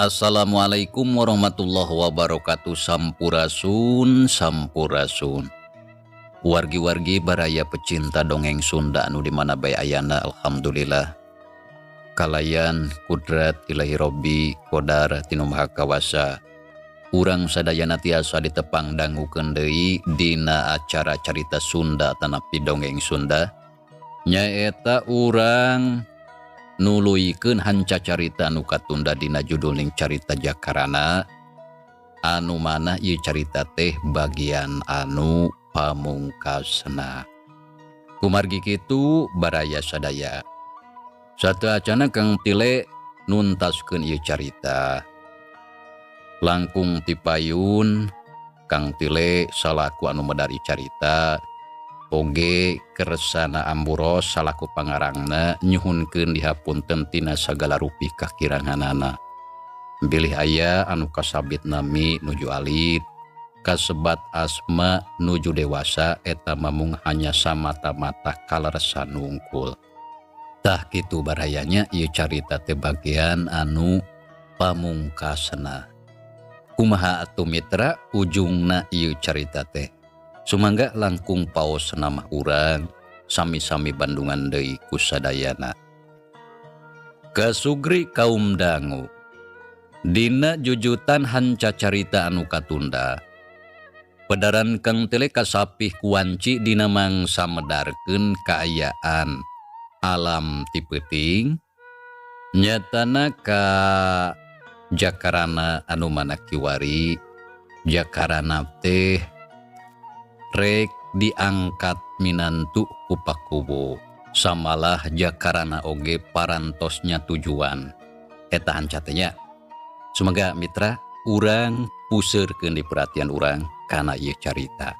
Assalamualaikum warahmatullahi wabarakatuh. Sampurasun, sampurasun, wargi-wargi baraya pecinta dongeng Sunda anu dimana bae ayana. Alhamdulillah, kalayan kudrat Ilahi Robbi Qodar ti Nu Maha Kawasa, urang sadayana tiasa ditepang dangukeun deui dina acara Carita Sunda tanapi dongeng Sunda, nyaeta urang nuluykeun hanca carita anu katunda dina judul ning Carita Jakarana, anu mana ieu carita teh bagian anu pamungkasna. Kumargi kitu, baraya sadaya, sateuacana Kang Tile nuntaskeun ieu carita, langkung tipayun Kang Tile salaku anu medari carita oge kersana Amburos salaku pangarangna nyuhunkeun dihapunten tina sagala rupi kakiranganana. Bilih aya anu kasabit nami nuju alit, kasebat asma nuju dewasa, eta mamung hanya samata-mata kaleresan wungkul. Tah kitu barayanya, ieu carita teh bagian anu pamungkasna. Kumaha atuh mitra ujungna ieu carita teh? Sumangga langkung paos nama urang sami-sami bandungan deui ku sadayana. Kasugri kaum dangu. Dina jujutan hanca carita anu katunda, pedaran Kang Tele kasapih kuanci dina mangsa medarkeun kaayaan alam ti peuting, nyatana ka Jakarana anu mana kiwari Jakarana teh rek diangkat minantu ku Pakuwu. Samalah Jakarana oge parantosnya tujuan eta hanca teh nya. Semoga mitra urang puseurkeun di perhatian urang kana ieu carita.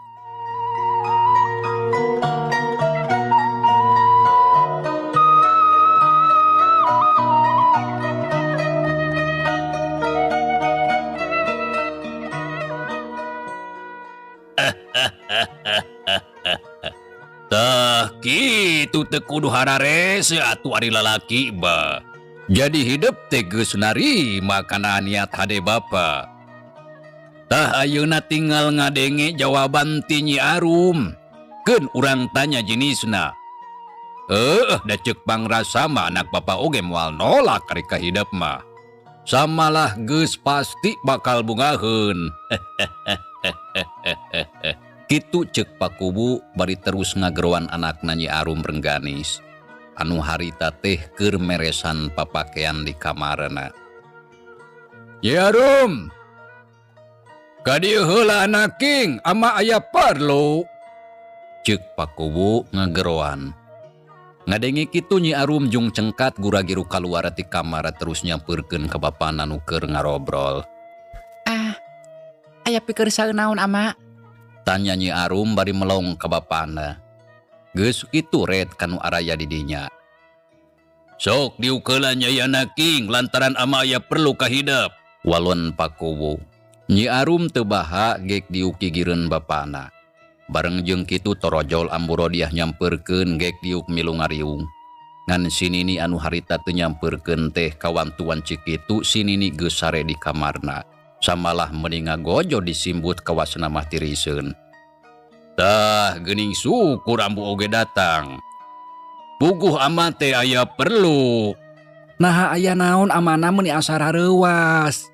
Tah kitu, teu kudu hararese atuh ari lalaki ba. Jadi hidup teh geus narima kana niat hade bapa. Tah, ayeuna tinggal ngadenge jawaban ti Nyi Arum. Keun urang tanya jenisna. Eh, da ceuk pangrasa mah anak bapa oge moal nolak ari ka hidep mah. Samalah geus pasti bakal bungaheun. Kitu ceuk Pakuwu bari terus ngageroan anakna Nyi Arum Rengganis anu harita teh keur meresan papakean di kamarna. Nyi Arum, ka dieu heula anaking, ama aya parlu. Ceuk Pakuwu ngageroan. Ngadenge kitu, Nyi Arum jung cengkat gura-giru kaluar ti kamar terus nyampeurkeun ka bapana nu keur ngarobrol. Ah, aya pikersa naon, Ama? Tanya Nyi Arum bari melong ka bapana. Geus kitu red kanu araya di dinya. Sok diuk heula, Nyai anaking, lantaran ama aya perlu ka hidep. Walon Pakuwu. Nyi Arum teu baha gek diuk gigireun bapana. Bareng jeung kitu torojol Ambu Rodiah nyampeurkeun gek diuk milu ngariung. Ngan si Nini anu harita teu nyampeurkeun teh kawantuan cikitu si Nini geus sare di kamarna. Samalah meuni ngagojo disimbut kawasna mah tiriseun. Tah geuning, syukur ambu oge datang. Puguh ama teh aya perlu. Naha, aya naon amana meuni asa rareuwas?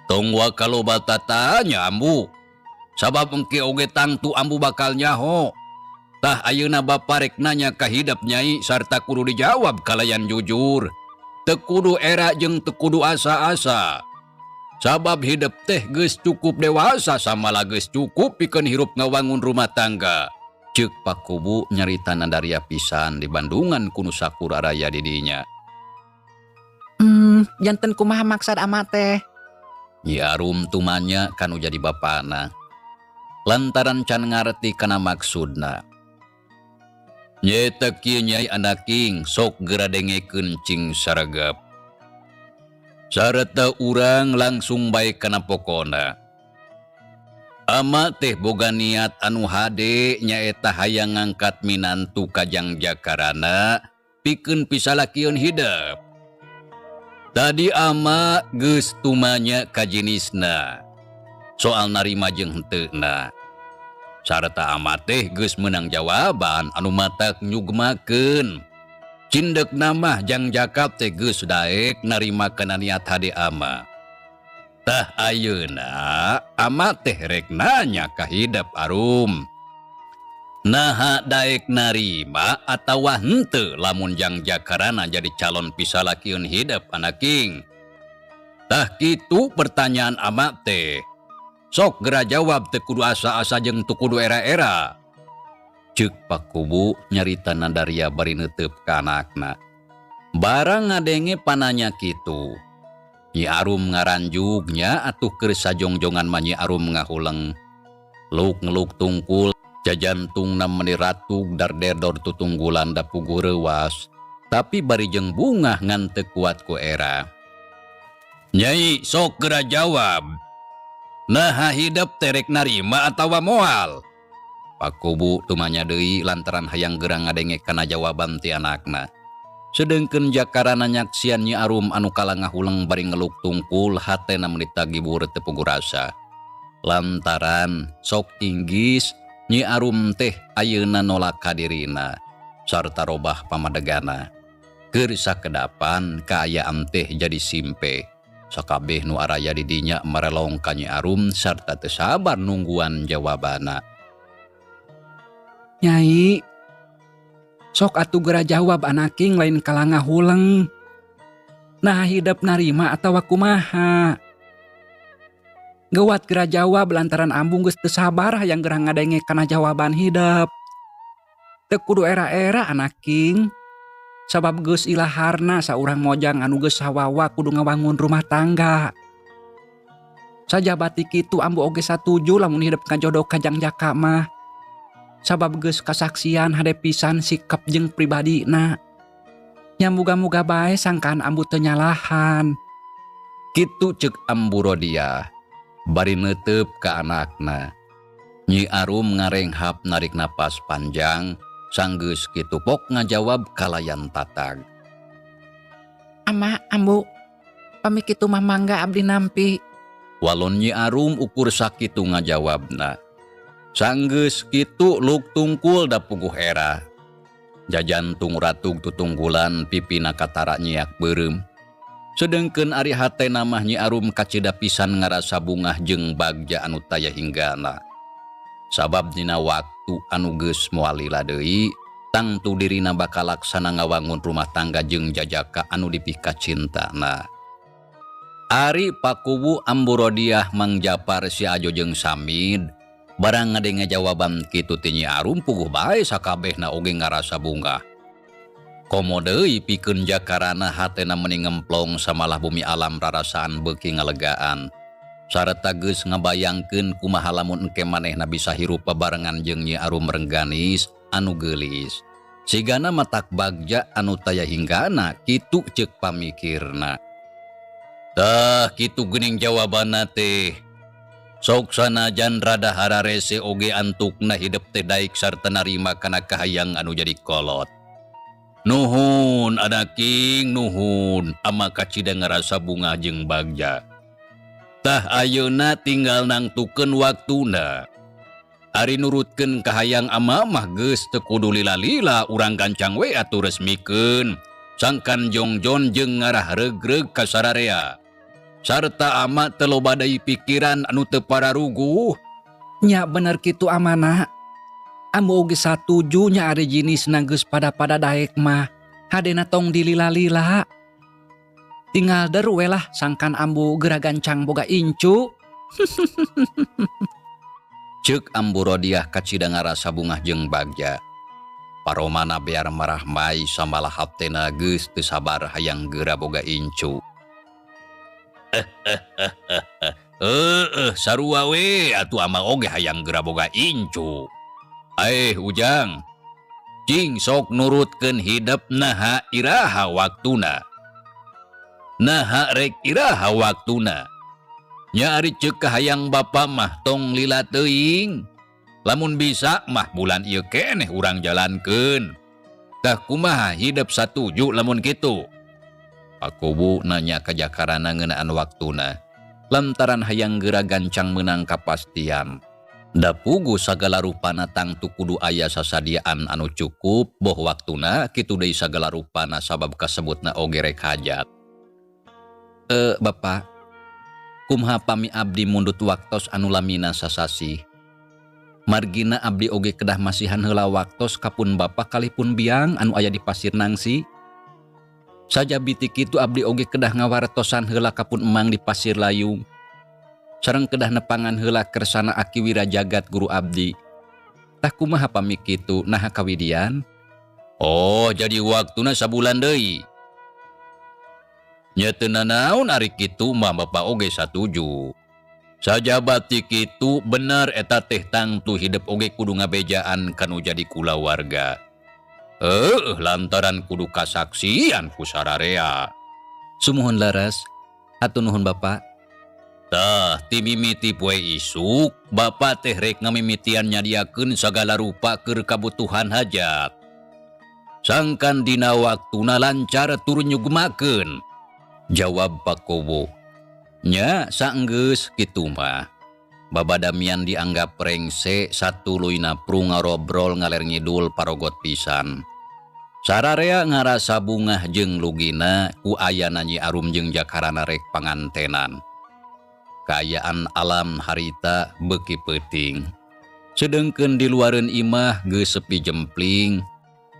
Tong waka loba tatanya, ambu. Sabab engke oge tangtu ambu bakal nyaho. Tah, ayeuna bapa rek nanya ka hidep Nyai sarta kudu dijawab kalayan jujur. Teu kudu era jeung teu kudu asa-asa. Sabab hidep teh geus cukup dewasa samalah geus cukup pikeun hirup ngawangun rumah tangga. Ceuk Pak Kuwu nyarita nadaria pisan di Bandungan ku nu sakur araya di dinya. Janten kumaha maksad ama teh? Nyi Arum tumanya ka nu jadi bapana. Lantaran can ngarti kana maksudna. Nyaeta kieu, Nyai Anaking, sok geura dengekeun cing saregep. Sareta urang langsung bae kana pokona. Ama teh boga niat anu hade, nyaeta hayang ngangkat minantu kajang jakarana pikeun pisalakieun hidep. Tadi ama geus tumanya ka jinisna soal narima jeung henteuna. Sarta ama teh geus meunang jawaban anu matak nyugmakeun. Cindekna mah Jang Jaka teh geus daek narima kana niat hade ama. Tah, ayeuna ama teh rek nanya ka hidep, Arum. Naha daek narima atawa henteu lamun Jang Jakarana jadi calon pisalakieun hidep, Anaking? Tah, kitu pertanyaan ama teh. Sok gera jawab, teu kudu asa-asa jeung teu kudu era-era. Ceuk Pak Kuwu nyarita nadaria bari neuteup ka anakna. Barang ngadenge pananya kitu, Nyi Arum ngaranjug nya atuh keur sajongjongan mah Nyi Arum ngahuleng. Luk ngeluk tungkul, jajantungna meuni ratug darderdor tutunggulan da puguh reuwas. Tapi bari jeung bungah ngan teu kuat ku era. Nyai, sok geura jawab. Naha hidep teh rek narima atawa moal? Pak Kuwu tumanya deui lantaran hayang geura ngadenge kana jawaban ti anakna. Sedengkeun jakarana nyaksian Nyi Arum anu kala ngahuleng bari ngeluk tungkul, hatena meuni tagibur teu puguh rasa. Lantaran sok inggis Nyi Arum teh ayeuna nolak kadirina sarta robah pamadegana. Keur sakedapan kaayaan teh jadi simpe. Sakabeh nu araya di dinya marelong ka Nyi Arum sarta teu sabar nungguan jawabana. Nyai, sok atuh geura jawab, Anaking, lain kalah ngahuleng. Nah, hidep narima atawa kumaha? Gewat geura jawab lantaran ambu geus teu sabar hayang geura ngadenge kana jawaban hidep. Teu kudu era-era, Anaking. Sabab geus ilaharna saurang mojang anu geus sawawa kudu ngawangun rumah tangga. Sajabati kitu ambu oge satuju lamun hidep ngajodoh ka Jang Jaka mah. Sabab geus kasaksian hade pisan sikap jeung pribadina. Nya, muga-muga bae sangkaan ambu teu nyalahan. Kitu ceuk Ambu Rodiah bari neuteup ka anakna. Nyi Arum ngarenghap narik napas panjang, sanggeus kitu pok ngajawab kalayan tatag. Ama, ambu, pami kitu mah mangga abdi nampi. Walon Nyi Arum ukur sakitu ngajawabna. Sanggeus kitu luk tungkul da puguh era. Jajantung ratug tutunggulan, pipina katara nyiak beureum. Sedengkeun ari hatena mah Nyi Arum kacida pisan ngarasa bungah jeung bagja anu taya hinggana. Sabab dina waktu anu geus moal lila deui, tangtu dirina bakal laksana ngawangun rumah tangga jeung jajaka anu dipikacintana. Ari Pakuwu, Ambu Rodiah, Mang Japar, si Ajo jeung Samid barang ngadenge jawaban kitu ti Nyi Arum, puguh bae sakabehna oge ngarasa bungah. Komo deui pikeun jakarana, hatena meuni ngemplong samalah bumi alam rarasaan beuki ngalegaan. Sarta geus ngabayangkeun kumaha lamun engke manehna bisa hirup babarengan jeung Nyi Arum Rengganis anu geulis. Sigana matak bagja anu taya hinggana, kitu ceuk pamikirna. Tah, kitu geuning jawabanna teh. Sok sanajan rada hararese oge antukna hidep teh daik sarta narima kana kahayang anu jadi kolot. Nuhun, Anaking, nuhun, ama kacida ngarasa bungah jeung bagja. Tah, ayeuna tinggal nangtukeun waktuna. Ari nurutkeun kahayang ama mah geus teu kudu lila-lila, urang gancang we atuh resmikeun. Sangkan jongjon jeung ngarah regreg ka sararea. Sarta ama teu loba deui pikiran anu teu pararuguh. Nya, bener kitu, amana. Ambu oge satuju nya, ari jinisna geus pada-pada daek mah. Hadena tong dilila-lila. Tinggal deru we lah sangkan ambu geura gancang boga incu. Ceuk Ambu Rodiah kacida ngarasa bungah jeung bagja. Paromana bear marahmai samalah hatena geus teu sabar hayang geura boga incu. Heeh, sarua we atuh ama oge hayang geura boga incu. Aeh Ujang, cing sok nurutkeun hidep naha iraha waktuna. Naha rek iraha waktuna. Nya ari ceuk kahayang bapa mah tong lila teuing. Lamun bisa mah bulan ieu keneh urang jalankeun. Tah kumaha hidep satuju lamun kitu? Pakuwu nanya ka Jakarana ngeunaan waktuna. Lantaran hayang geura gancang meunang kapastian. Da puguh sagala rupana tangtu kudu aya sasadiaan anu cukup boh waktuna kitu deui sagala rupana sabab kasebutna oge rek hajat. Bapak, kumaha pami abdi mundut waktos anu lamina sasasih. Margina abdi oge kedah masihan heula waktos kapun bapak kalih pun biang anu aya di Pasir Nangsi. Sajabi ti kitu abdi oge kedah ngawartosan heula kapun emang di Pasir Layung. Sareng kedah nepangan heula kersana Aki Wirajagat guru abdi. Tah kumaha pami kitu naha kawidian? Oh, jadi waktuna sabulan deui. Nya teu nanaon ari kitu mah bapa oge satuju. Sajaba ti kitu bener eta teh tangtu hidep oge kudu ngabejaan kanu jadi kulawarga. Lantaran kudu kasaksian ku sararea. Sumuhun leres, hatur nuhun bapa. Tah, ti mimiti poe isuk, bapa teh rek ngamimitian nyadiakeun sagala rupa keur kabutuhan hajat. Sangkan dina waktuna lancar tur nyugmakeun. Jawab Pakuwu. Nya saenggeus kitu mah. Babadamian dianggap rengse satuluyna pru ngarobrol ngaler ngidul parogot pisan. Sararea ngarasa bungah jeung lugina ku ayana Nyi Arum jeung Jakarana rek pangantenan. Kaayaan alam harita beuki peuting. Sedengkeun di luareun imah geus sepi jempling.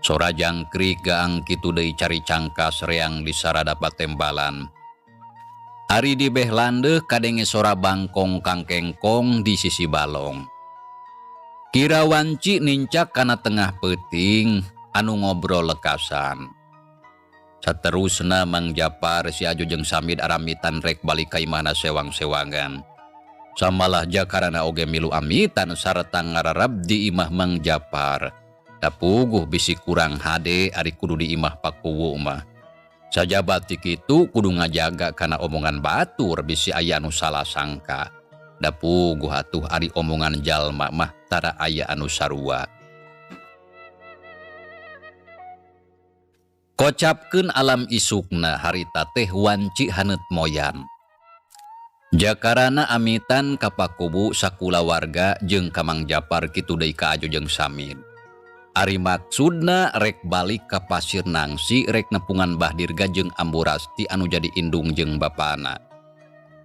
Sora jangkrik gaang kitu deui cari cangkas reang di sarada patembalan. Ari di beh landeuh kadenge sora bangkong kangkengkong di sisi balong. Kira wanci nincak kana tengah peuting anu ngobrol lekasan. Saterusna Mang Japar si Ajo jeung Samid aramitan rek balik ka imahna sewang-sewangan. Samalah Jakarana oge milu amitan sarta ngararab di imah Mang Japar. Da puguh bisi kurang hade ari kudu di imah Pakuwu mah. Sajaba ti kitu kudu ngajaga kana omongan batur bisi aya anu salah sangka. Da puguh atuh ari omongan jalma mah tara aya anu sarua. Kocapkeun alam isukna harita teh wanci haneut moyan. Jakarana amitan ka Pakuwu sakulawarga jeung ka Mang Japar kitu deui ka Ajo jeung Samid. Ari maksudna rek balik ka Pasir Nangsi rek nepungan Bah Dirga jeung Ambu Rasti anu jadi indung jeung bapana.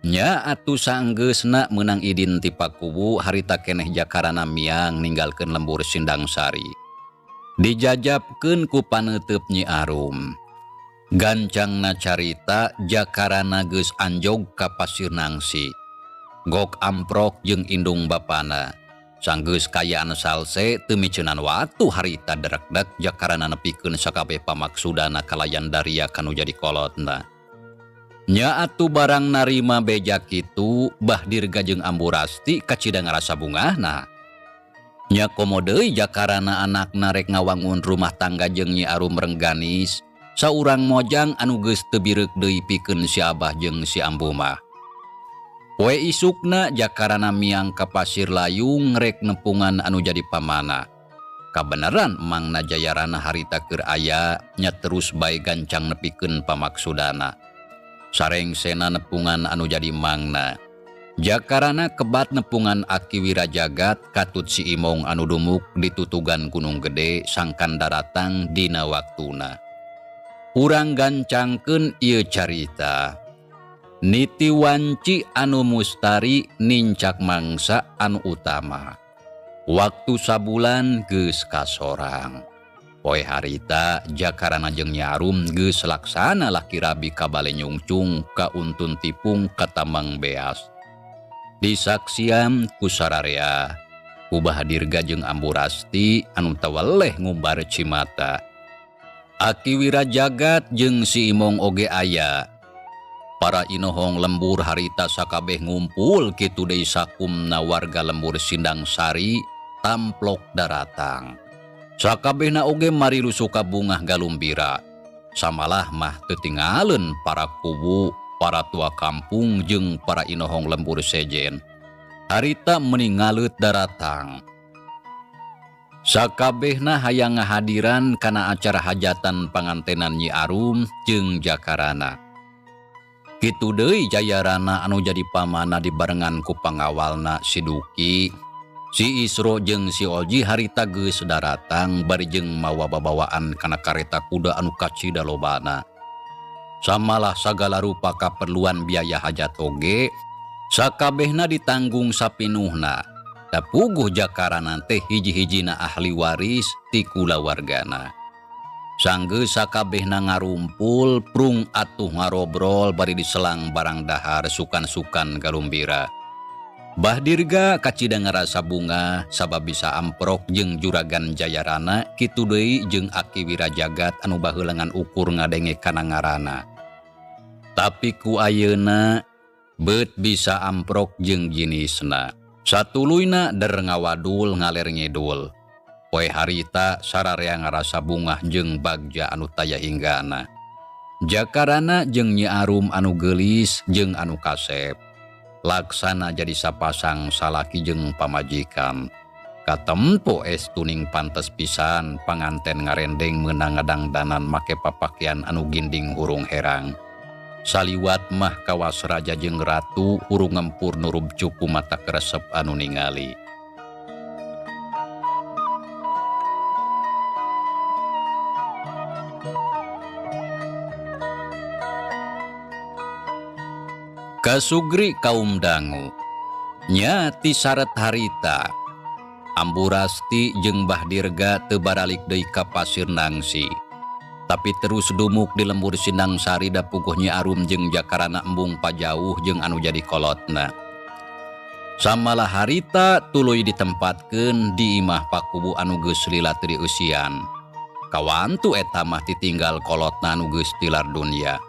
Nya atuh saenggeusna meunang idin ti Pakuwu harita keneh Jakarana miang ninggalkeun lembur Sindang Sari. Dijajabkeun ku paneuteub Nyi Arum. Gancangna carita Jakarana geus anjog ka Pasir Nangsi. Gok amprok jeung indung bapana. Sanggeus kayaan salse teu miceunan watu harita derekdek Jakarana nepikeun sakabeh pamaksudana kalayan daria kanu jadi kolotna. Nya atuh barang narima beja kitu Bah Dirga jeung Ambu Rasti kacida ngarasa bungahna. Nya komo deui Jakarana anakna rek ngawangun rumah tangga jeung Nyi Arum Rengganis, saurang mojang anu geus teu bireuk deui pikeun si Abah jeung si Ambu mah. Poe isukna Jakarana miang ka Pasir Layung rek nepungan anu jadi pamana. Kabeneran Mangna Jayarana harita keur aya nya terus bae gancang nepikeun pamaksudana. Sarengsena nepungan anu jadi mangna. Jakarana kebat nepungan Aki Wirajagat katut si Imong anu dumuk ditutugan Gunung Gede sangkan daratang dina waktuna. Urang gancangkeun ieu carita. Niti wanci anu mustari nincak mangsa anu utama. Waktu sabulan geus kasorang. Poe harita Jakarana jeung Nyi Arum geus laksana laki rabi ka bale nyungcung ka untun tipung ka tambang beas. Disaksian ku sararea, ku Bah Dirga jeung Ambu Rasti anu taweleh ngumbar cimata. Aki Wirajagat jeung si Imong oge aya. Para inohong lembur harita sakabeh ngumpul kitu deui sakumna warga lembur Sindang Sari tamplok daratang. Sakabehna oge marilu suka bungah galumbira. Samalah mah teu tingaleun para kuwu, para tua kampung jeung para inohong lembur sejen. Harita meuni ngaleut daratang. Sakabehna hayang ngahadiran kana acara hajatan pangantenan Nyi Arum jeung Jakarana. Kitu deui Jayarana anu jadi pamana dibarengan ku pangawalna si Duki, si Isro jeung si Oji harita geus daratang bari jeung mawa babawaan kana kareta kuda anu kacida lobana. Samalah sagala rupa kaperluan biaya hajat oge sakabehna ditanggung sapinuhna. Da puguh Jakarana teh hiji-hijina ahli waris ti kulawargana. Sanggeus sakabehna ngarumpul, prung atuh ngarobrol bari diselang barang dahar sukan-sukan galumbira. Bah Dirga kacida ngarasa bunga sabab bisa amprok jeung Juragan Jayarana kitu deui jeung Aki Wirajagat anu baheula ngan ukur ngadenge kana ngaranna. Tapi ku ayeuna beut bisa amprok jeung jinisna. Satuluyna der ngawadul ngaler ngidul. Poe harita sararea ngarasa bungah jeung bagja anu taya hinggana. Jakarana jeung Nyi Arum anu geulis jeung anu kasep. Laksana jadi sapasang salaki jeung pamajikan. Katempo estuning pantes pisan panganten ngarendeng meunang ngadangdanan make papakian anu ginding hurung herang. Saliwat mah kawas raja jeung ratu hurung ngempur nurub cuku mata keresep anu ningali. Kasugri kaum dangu nya ti saret harita. Ambu Rasti jeung Bah Dirga teu baralik deui ka Pasir Nangsi. Tapi terus dumuk di lembur Sindang Sari da puguh Nyi Arum jeung Jakarana embung pajauh jeung anu jadi kolotna. Samalah harita tuluy ditempatkeun di imah pakubu anu geus lila teu dieusian. Kawantu eta mah titinggal kolotna anu geus tilar dunya.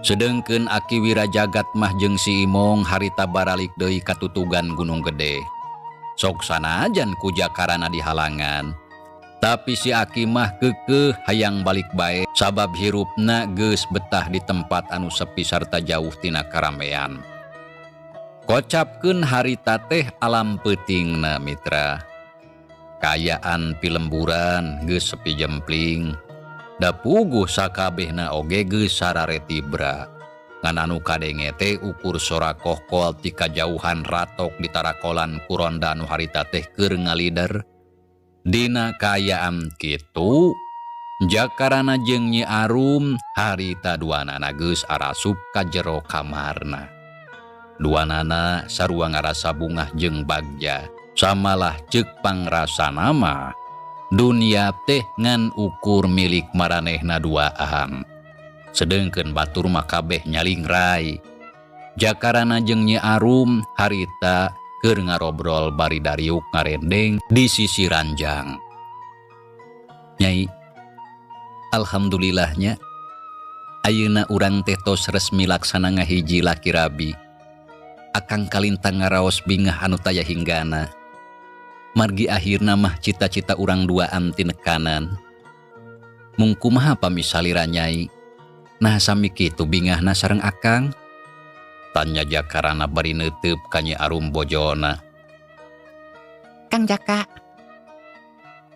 Sedengkeun Aki Wirajagat mah jeung si Imong harita baralik deui ka tutugan Gunung Gede. Sok sanajan ku Jakarana dihalangan. Tapi si Aki mah keukeuh hayang balik bae sabab hirupna geus betah di tempat anu sepi sarta jauh tina karamean. Kocapkeun harita teh alam peutingna mitra. Kayaan pilemburan geus sepi jempling. Da puguh sakabehna oge geus sarare tibra. Ngan anu kadenge teh ukur sora kohkol ti kajauhan ratok di tarakolan kuronda anu harita teh keur ngalider. Dina kaayaan kitu, Jakarana jeung Nyi Arum harita duanana geus arasup ka jero kamarna. Duanana sarua ngarasa bungah jeung bagja. Samalah ceuk pangrasana mah, dunia teh ngan ukur milik maranehna duaan. Sedengkeun batur mah kabeh nyalingrai. Jakarana jeung Nyi Arum harita keur ngarobrol bari dariuk ngarendeng di sisi ranjang. Nyai, alhamdulillahnya ayeuna urang teh tos resmi laksana ngahiji laki rabi. Akang kalintang ngaraos bingah anu taya hinggana. Margi akhirna mah cita-cita urang duaan tinekanan. Mung kumaha pamisalira nyai? Nah sami kitu bingahna sareng akang? Tanya Jakarana bari neuteup ka Nyi Arum bojona. Kang Jaka,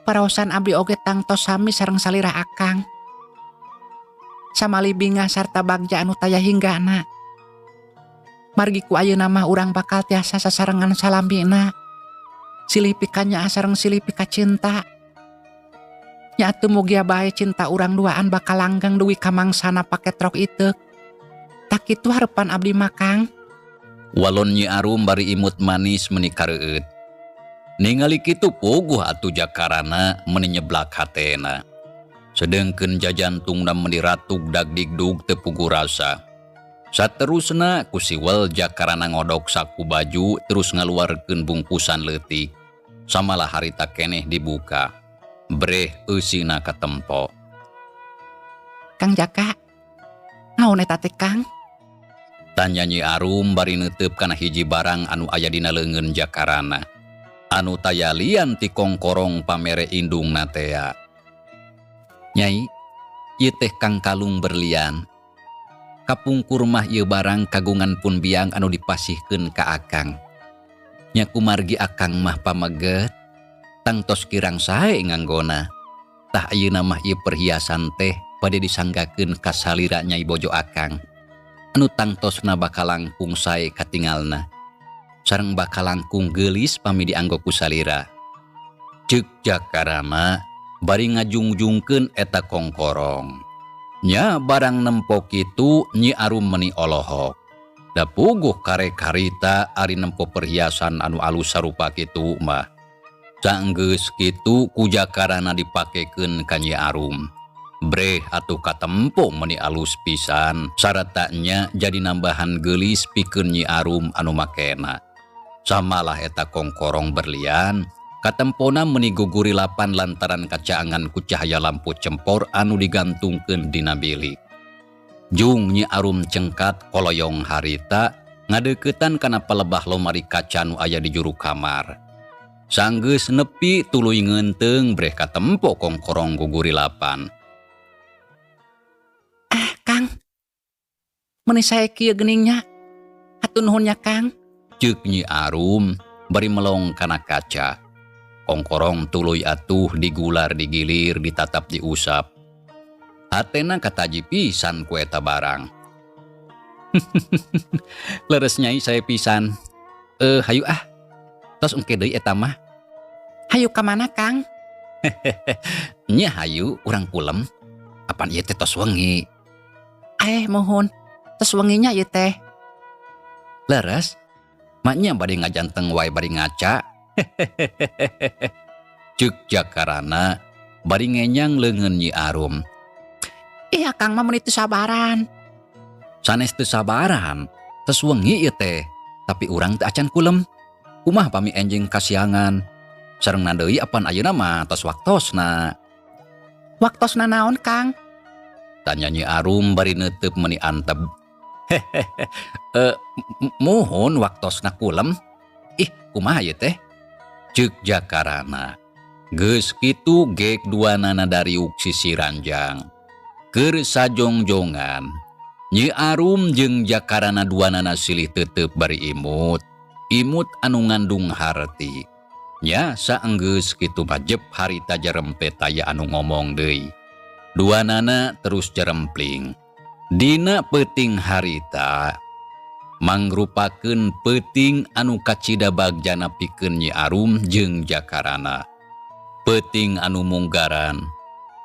paraosan abdi oge tangtos sami sareng salira akang. Samali bingah sarta bagja anu taya hinggana. Margi ku ayeuna mah urang bakal tiasa sasarengan salamina. Silih pikanyaah sareng silih pikacinta. Nya atuh mugia bae cinta urang duaan bakal langgeng dugi ka mangsana paketrok iteuk. Tak kitu harepan abdi mah Kang. Walon Nyi Arum bari imut manis meuni kareueut. Ningali kitu puguh atuh Jakarana meuni nyeblak hatena. Sedengkeun jajantungna meuni ratug dagdigdug teu puguh rasa. Saterusna ku siwel Jakarana ngodok saku baju terus ngaluarkeun bungkusan leutik. Samalah harita keneh dibuka. Breh eusina katempo. Kang Jaka, naon eta teh Kang? Tanya Nyi Arum bari neuteup kana hiji barang anu aya dina leungeun Jakarana. Anu taya lian ti kongkorong pamere indungna tea. Nyai, ieu teh Kang kalung berlian. Kapungkur mah ieu barang kagungan pun biang anu dipasihkeun ka Akang. Nya kumargi Akang mah pameget, tangtos kirang sae nganggona. Tah ayeuna mah ieu perhiasan teh bade disanggakeun ka salira Nyai Bojo Akang. Anu tangtosna bakal langkung sae katingalna. Sareng bakal langkung geulis pami dianggo ku salira. Ceuk Jakarana bari ngajungjungkeun eta kongkorong. Nya barang nempo kitu Nyi Arum meuni olohok. Da puguh karek harita ari nempo perhiasan anu alus sarupa kitu mah. Sanggeus kitu ku Jakarana dipakekeun ka Nyi Arum. Breh atuh katempo meuni alus pisan sarta nya jadi nambahan geulis pikeun Nyi Arum anu makena. Samalah eta kongkorong berlian katempona meuni gugurilapan lantaran kacaangan ku cahaya lampu cempor anu digantungkeun dina bilik. Jung Nyi Arum cengkat koloyong harita ngadeuketan kana palebah lomari kaca nu aya di juru kamar. Sanggeus nepi tuluy ngeunteung breh katempo kongkorong gugurilapan. Ah, Kang. Meuni sae kieu geuning nya. Hatur nuhun nya, Kang. Ceuk Nyi Arum bari melong kana kaca. Kongkorong tuluy atuh digular digilir ditatap diusap. Hatena kataji pisan ku eta barang. Leres Nyai sae pisan. Hayu ah. Tos engke deui eta mah. Hayu ka mana, Kang? Nya hayu urang kulem. Apan ieu teh tos wengi? Muhun. Tos wenginya ieu teh. Leres. Maknya bade ngajanteng wae bari ngaca. Ceuk Jakarana bari ngenyang leungeun Nyi Arum. Ih, Akang mah meuni teu sabaran. Sanes teu sabaran. Tos wengi ieu teh. Tapi urang teu acan kulem. Kumaha pami enjing kasiangan. Sareng deui apan ayeuna mah tos waktosna. Waktosna naon, Kang? Tanya Nyi Arum bari neuteup meuni anteb. Muhun waktosna kulem. Ih, kumaha ieu teh? Ceuk Jakarana. Geus kitu gek duanana dariuk sisi ranjang. Keur sajongjongan. Nyi Arum jeung Jakarana duanana silih tetep bari imut. Imut anu ngandung harti. Nya saenggeus kitu mah jep harita jarempe taya anu ngomong deui. Duanana terus jarempling. Dina peuting harita mangrupakeun peuting anu kacida bagjana pikeun Nyi Arum jeung Jakarana. Peuting anu munggaran,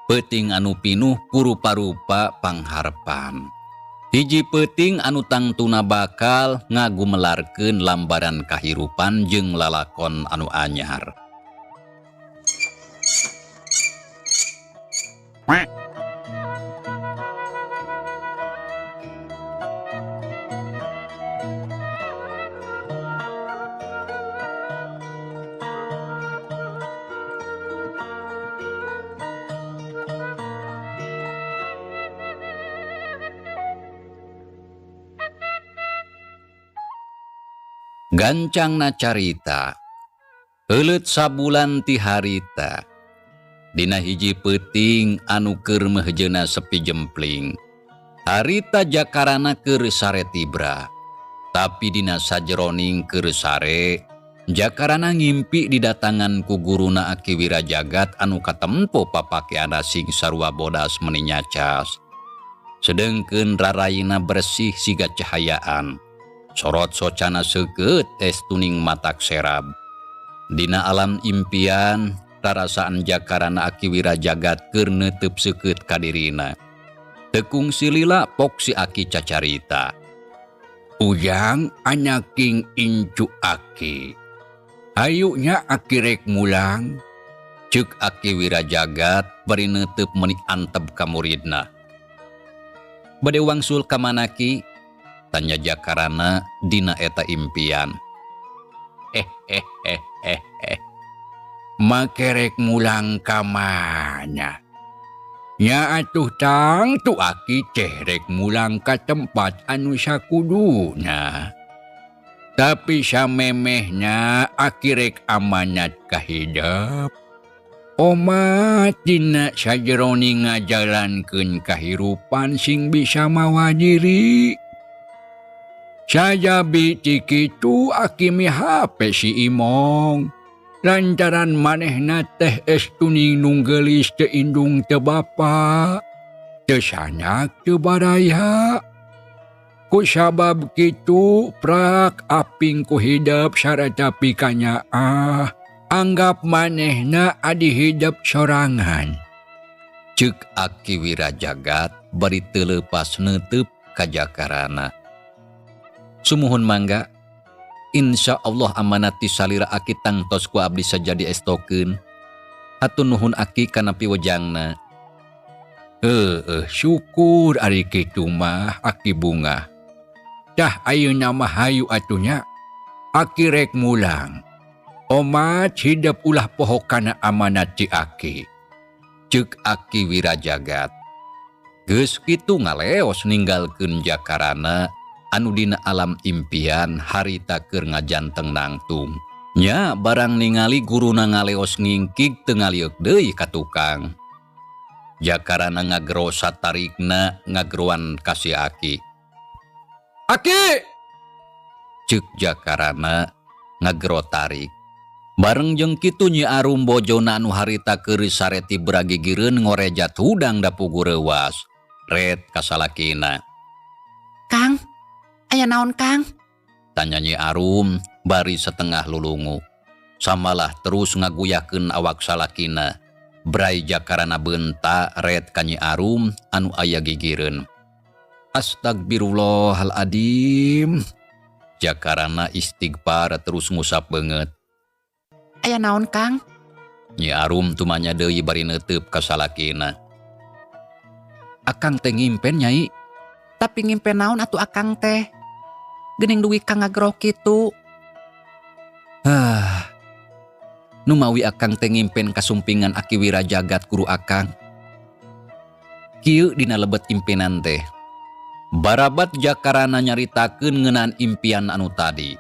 peuting anu pinuh ku rupa-rupa pangharpan. Hiji peuting anu tangtuna bakal ngagumelarkeun lambaran kahirupan jeung lalakon anu anyar. Gancangna carita, heuleut sabulan ti harita. Dina hiji peuting anu keur meuhjeuna sepi jempling. Harita Jakarana keur sare tibra. Tapi dina sajeroning keur sare, Jakarana ngimpi didatangan ku guruna Aki Wirajagat anu katempo papakeana sing sarua bodas meuni nyacas. Sedengkeun raraina bersih siga cahayaan. Sorot socana seukeut es tuning matak serab. Dina alam impian, rarasaan Jakarana Aki Wirajagat keur neuteub seukeut ka dirina. Tekung silila pok si Aki cacarita. Ujang anyaking incu Aki. Hayu nya aki rek mulang. Ceuk Aki Wirajagat bari neuteup meuni antep ka muridna. Bade wangsul ka mana Ki? Tanya Jakarana dina eta impian. Eh eh eh eh eh. Make rek mulang ka mana? Nya atuh tangtu aki teh rek mulang ka tempat anu sakuduna. Tapi samemehna aki rek amanat ka hidep. Omat dina sajeroning ngajalankeun kahirupan sing bisa mawa diri. Sajabi ti kitu aki mihape si Imong. Lantaran manehna teh estuning nu geulis teu indung teu bapa, teu sanak teu baraya. Ku sabab kitu prak aping ku hidep sarata pikanyaah. Anggap manehna adi hidep sorangan. Ceuk Aki Wirajagat bari teu leupas neuteup ka Jakarana. Sumuhun mangga, insya Allah amanat ti salira aki tangtos ku abdi sajadi estokeun. Hatur nuhun aki kana piwejangna. Heueuh, syukur ari kitu mah aki bungah. Tah ayeuna mah hayu atuh nya. Aki rek mulang. Omat hidep ulah poho kana amanat ti aki. Ceuk Aki Wirajagat. Geus kitu ngaleos ninggalkeun Jakarana anu dina alam impian harita keur ngajanteng nangtung. Nya barang ningali guruna ngaleos ngingkig teu ngalieuk deui ka tukang. Jakarana ngagero satarikna ngageroan ka si Aki. Aki! Ceuk Jakarana ngagero tarik. Bareng jeung kitu Nyi Arum bojona anu harita keur sare tibra gigireun ngorejat hudang dapugu reuwas. Ret ka salakina. Kang, aya naon Kang? Tanya Nyi Arum bari setengah lulungu. Samalah terus ngaguyakeun awak salakina. Brai Jakarana beunta ret ka Nyi Arum anu aya gigireun. Astagfirullahaladzim. Jakarana istighfar terus ngusap beungeut. Aya naon Kang? Nyi Arum tumanya deui bari neuteub ka salakina. Akang teh ngimpen Nyai. Tapi ngimpen naon atuh akang teh? Geuning dugi ka ngagero kitu. Ah. Numawi akang teh ngimpen kasumpingan Aki Wirajagat guru akang. Kieu dina lebet impenan teh. Barabat Jakarana nyaritakeun ngeunaan impian anu tadi.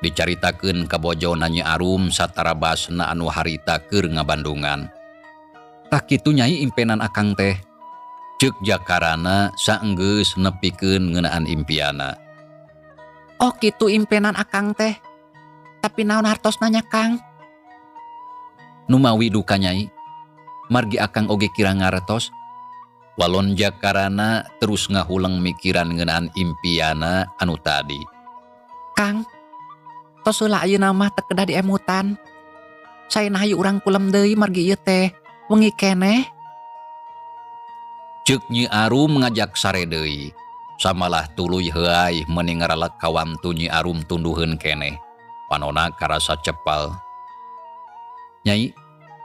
Dicaritakeun ka bojona Nyi Arum satarabasna anu harita keur ngabandungan. Tah kitu Nyai impenan akang teh. Ceuk Jakarana saenggeus nepikeun ngeunaan impiana. Oh kitu impenan akang teh. Tapi naon hartosna nya Kang? Numawi duka Nyai. Margi akang oge kira ngartos. Walon Jakarana terus ngahuleng mikiran ngeunaan impiana anu tadi. Kang, tos heula ayeuna mah teu kedah diemutan. Saena hayu urang kulem deui margi ieu teh wengi keneh. Ceuk Nyi Arum ngajak sare deui. Samalah tuluy heuay meuni ngaralek kawantu Nyi Arum tunduheun keneh. Panona karasa cepal. Nyai,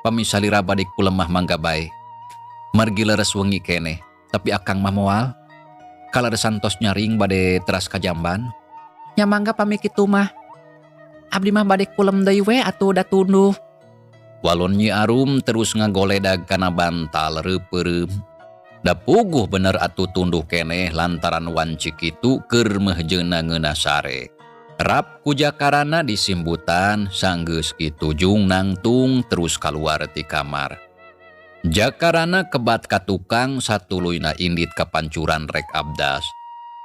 pami salira bade kulem mah mangga bae. Margi leres wengi keneh, tapi akang mah moal. Kaleresan tos nyaring bade teras ka jamban. Nya mangga pami kitu mah. Abdi mah bade kulem deui we atuh da tunduh. Walon Nyi Arum terus ngagoledag kana bantal reupeureup. Da puguh bener atuh tunduh keneh lantaran wanci kitu keur mehjeuna ngeunah sare. Rap ku Jakarana disimbutan sanggeus kitu jung nangtung terus kaluar ti kamar. Jakarana kebat ka tukang satuluyna indit ka pancuran rek abdas.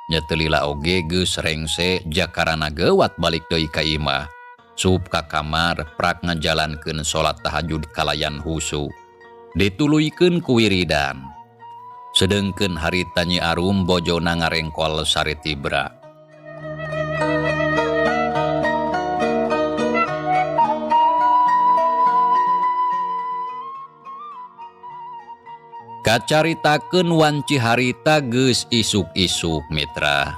Nya teu lila oge geus rengse Jakarana geuwat balik deui ka imah. Sup ka kamar prak ngajalankeun salat tahajud kalayan husu. Dituluykeun ku wiridan. Sedengkeun harita Nyi Arum bojona ngarengkol sare tibra. Kacaritakeun wanci harita geus isuk-isuk mitra.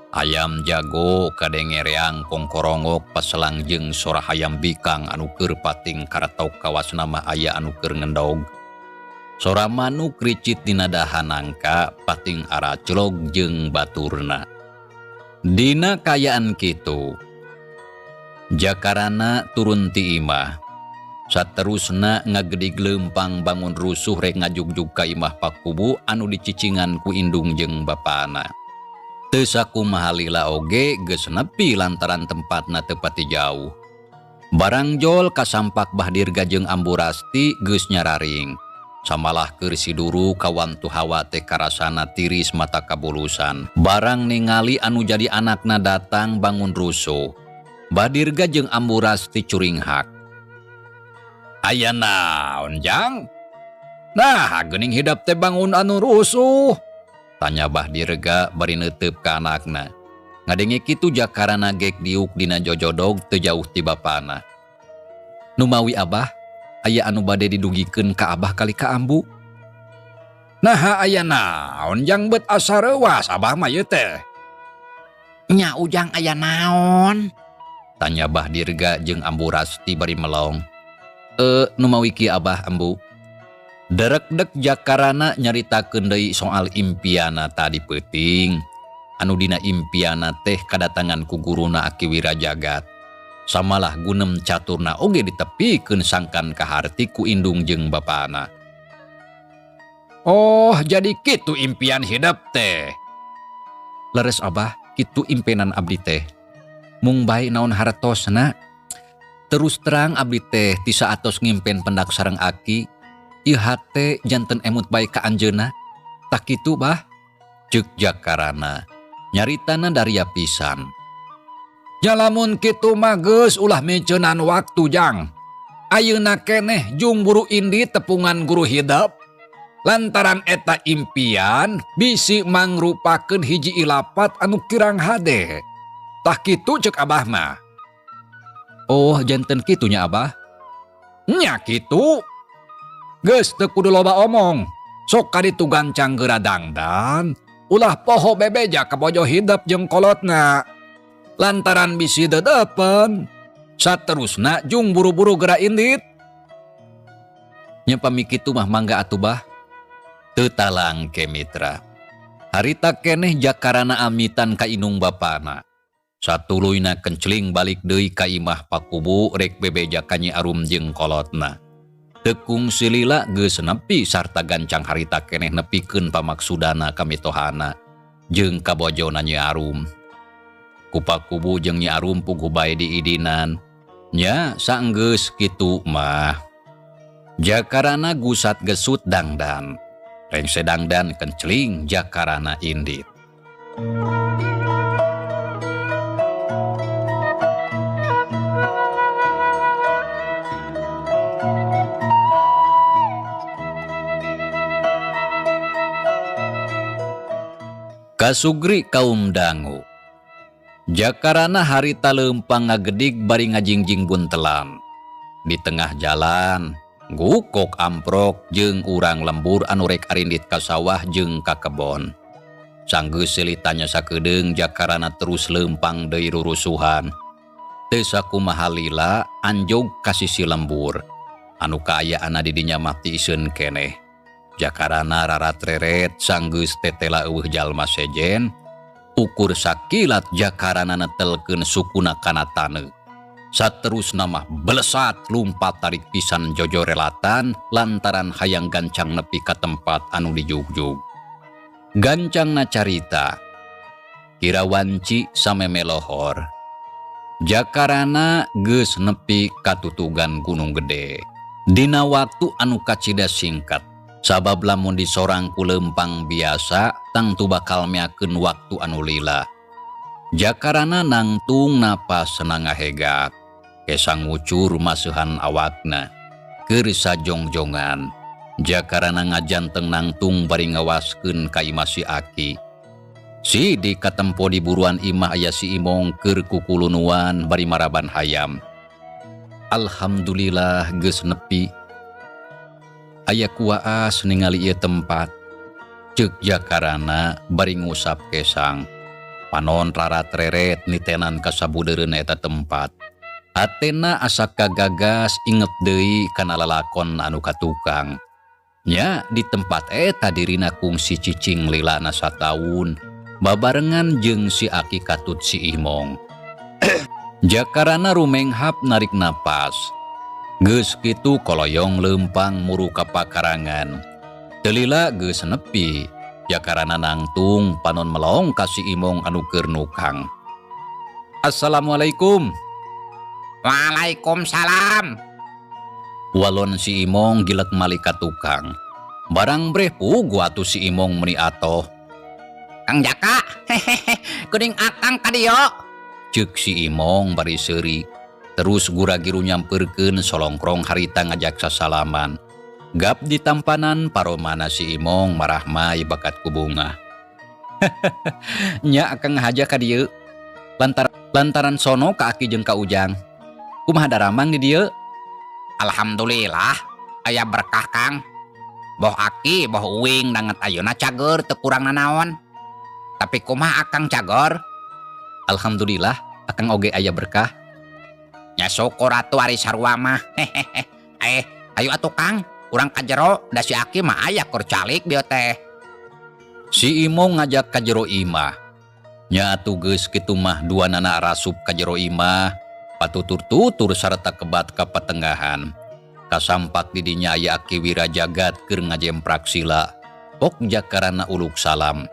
Ayam jago kadenge reang kongkorongok paselang jeung sora hayam bikang anu keur pating karatok kawasna mah aya anu keur ngendog. Sora manuk ricit dina dahan nangka pating araclog jeung baturna. Dina kayaan kitu Jakarana turun ti imah. Saterusna ngagedig leumpang bangun rusuh rek ngajugjug ka imah Pakubu anu dicicingan ku indung jeung bapana. Teu sakumaha lila oge geus nepi lantaran tempatna teu pati jauh. Barang jol kasampak Bah Dirga jeung Ambu Rasti geus nyararing. Samalah keur siduru kawantu hawa teh karasana tiris mata kabulusan. Barang ningali anu jadi anakna datang bangun rusuh. Bah Dirga jeung Ambu Rasti curinghak. Aya naon jang? Nah, geuning hidap teh bangun anu rusuh. Tanya Bah Dirga bari neuteup ka anakna. Ngadenge kitu Jakarana gek diuk dina jojodog teu jauh ti bapana. Numawi abah, aya anu bade didugikeun ka abah kali ka ambu. Naha aya naon jang bet asa reuas abah mah ieu teh? Nya ujang aya naon? Tanya Bah Dirga jeung Ambu Rasti bari melong. Numawi kieu abah ambu. Derekdek Jakarana nyaritakeun deui soal impiana tadi peuting. Anu dina impiana teh kadatangan ku guruna Aki Wirajagat. Samalah gunem caturna oge ditepikeun sangkan kaharti ku indung jeung bapana. Oh, jadi kitu impian hidep teh. Leres abah, kitu impenan abdi teh. Mung bae naon hartosna. Terus terang abdi teh ti saatos ngimpen pendak sareng aki. Ieu hate janten emut bae ka anjeunna. Tak kitu bah? Ceuk Jakarana. Nyaritana daria pisan. Nya lamun kitu mah geus ulah miceunan waktu jang. Ayeuna keneh jung buru indi tepungan guru hidep. Lantaran eta impian bisi mangrupakeun hiji ilapat anu kirang hade. Tah kitu ceuk abah mah. Oh, janten kitu nya abah? Nya kitu. Geus teu kudu loba omong. Sok kaditu gancang geura dangdan, ulah poho bebeja ka bojo hidep jeung kolotna. Lantaran bisi dedepen. Saterusna jung buru-buru geura indit. Nya pami kitu mah mangga atuh bah. Teu talangke mitra. Harita keneh Jakarana amitan ka indung bapana. Satuluyna kencling balik deui ka imah Pakubu rek bebeja ka Nyi Arum jeung kolotna. Tekung silila geus nepi sarta gancang harita keneh nepikeun pamaksudana ka mitohana jeung ka bojona Nyi Arum. Ku Pakubu jeung Nyi Arum puguh bae diidinan. Nya saenggeus kitu mah. Jakarana gusat gesut dangdan. Rengse dangdan kencling Jakarana indit. Kasugri kaum dangu. Jakarana harita leumpang ngagedig bari ngajingjing buntelan. Di tengah jalan, gukok amprok jeung urang lembur anu rek arindit ka sawah jeung ka kebon. Sanggeus silitanya sakedeung Jakarana terus leumpang deui rurusuhan. Teu sakumaha lila anjog ka sisi lembur. Anu kaayaanna di dinya mah tiiseun keneh. Jakarana rarat-reret sanggeus tetela eueuh jalma sejen. Ukur sakilat Jakarana netelkeun sukuna kana taneuh. Saterusna mah belesat lumpat tarik pisan jojorelatan lantaran hayang gancang nepi ka tempat anu dijugjug. Gancangna carita kira wanci sameme lohor. Jakarana geus nepi ka tutugan Gunung Gede. Dina waktu anu kacida singkat. Sabab lamun disorang ku leumpang biasa tangtu bakal meakeun waktu anu lila. Jakarana nangtung napas ngahegak, kesang ngucur maseuhan awakna, keur sajongjongan. Jakarana ngajanteng nangtung bari ngawaskeun ka imah si Aki. Si di katempo di buruan imah aya si Imong keur kukulunuan bari maraban hayam. Alhamdulillah geus nepi. Aya kuaas ningali ieu tempat. Ceuk Jakarana bari ngusap kesang. Panon rarat-reret nitenan ka sabudeureun eta tempat. Hatena asa kagagas inget deui kana lalakon anu katukang. Nya di tempat eta dirina kungsi cicing lilana sataun babarengan jeung si aki katut si Imong. Jakarana rumenghap narik napas. Geus kitu koloyong leumpang muru ka pakarangan. Teu lila geus nepi. Jakarana nangtung panon melong ka si Imong anu keur nukang. Assalamualaikum. Waalaikumsalam. Walon si Imong gilek malik ka tukang. Barang breh puguh atuh si Imong meuni atoh. Kang Jaka, hehehe, geuning akang ka dieu. Ceuk si Imong bari seuri. Terus gura-giru nyampeurkeun solongkrong harita ngajak sasalaman. Gap di tampanan paromana si Imong marahmai bakat ku bungah. Nya akang ngahaja ka dieu. Lantaran sono ka aki jeung ka Ujang. Kumaha daramang di dieu? Alhamdulillah, aya berkah Kang. Boh aki, boh uing danget ayeuna cager teu kurang nanaon. Tapi kumaha akang cager? Alhamdulillah, akang oge aya berkah. Nya syukur atuh ari sarua mah. Hehehe. Ayo atuh Kang, urang ka jero, da si aki mah aya keur calik dieu teh. Si Imong ngajak ka jero imah. Nya atuh geus kitu mah dua nana rasup ka jero imah, patutur-tutur sarta kebat ka patengahan. Kasampak di dinya aya Aki Wirajagat keur ngajemprak sila. Pok jakarana uluk salam.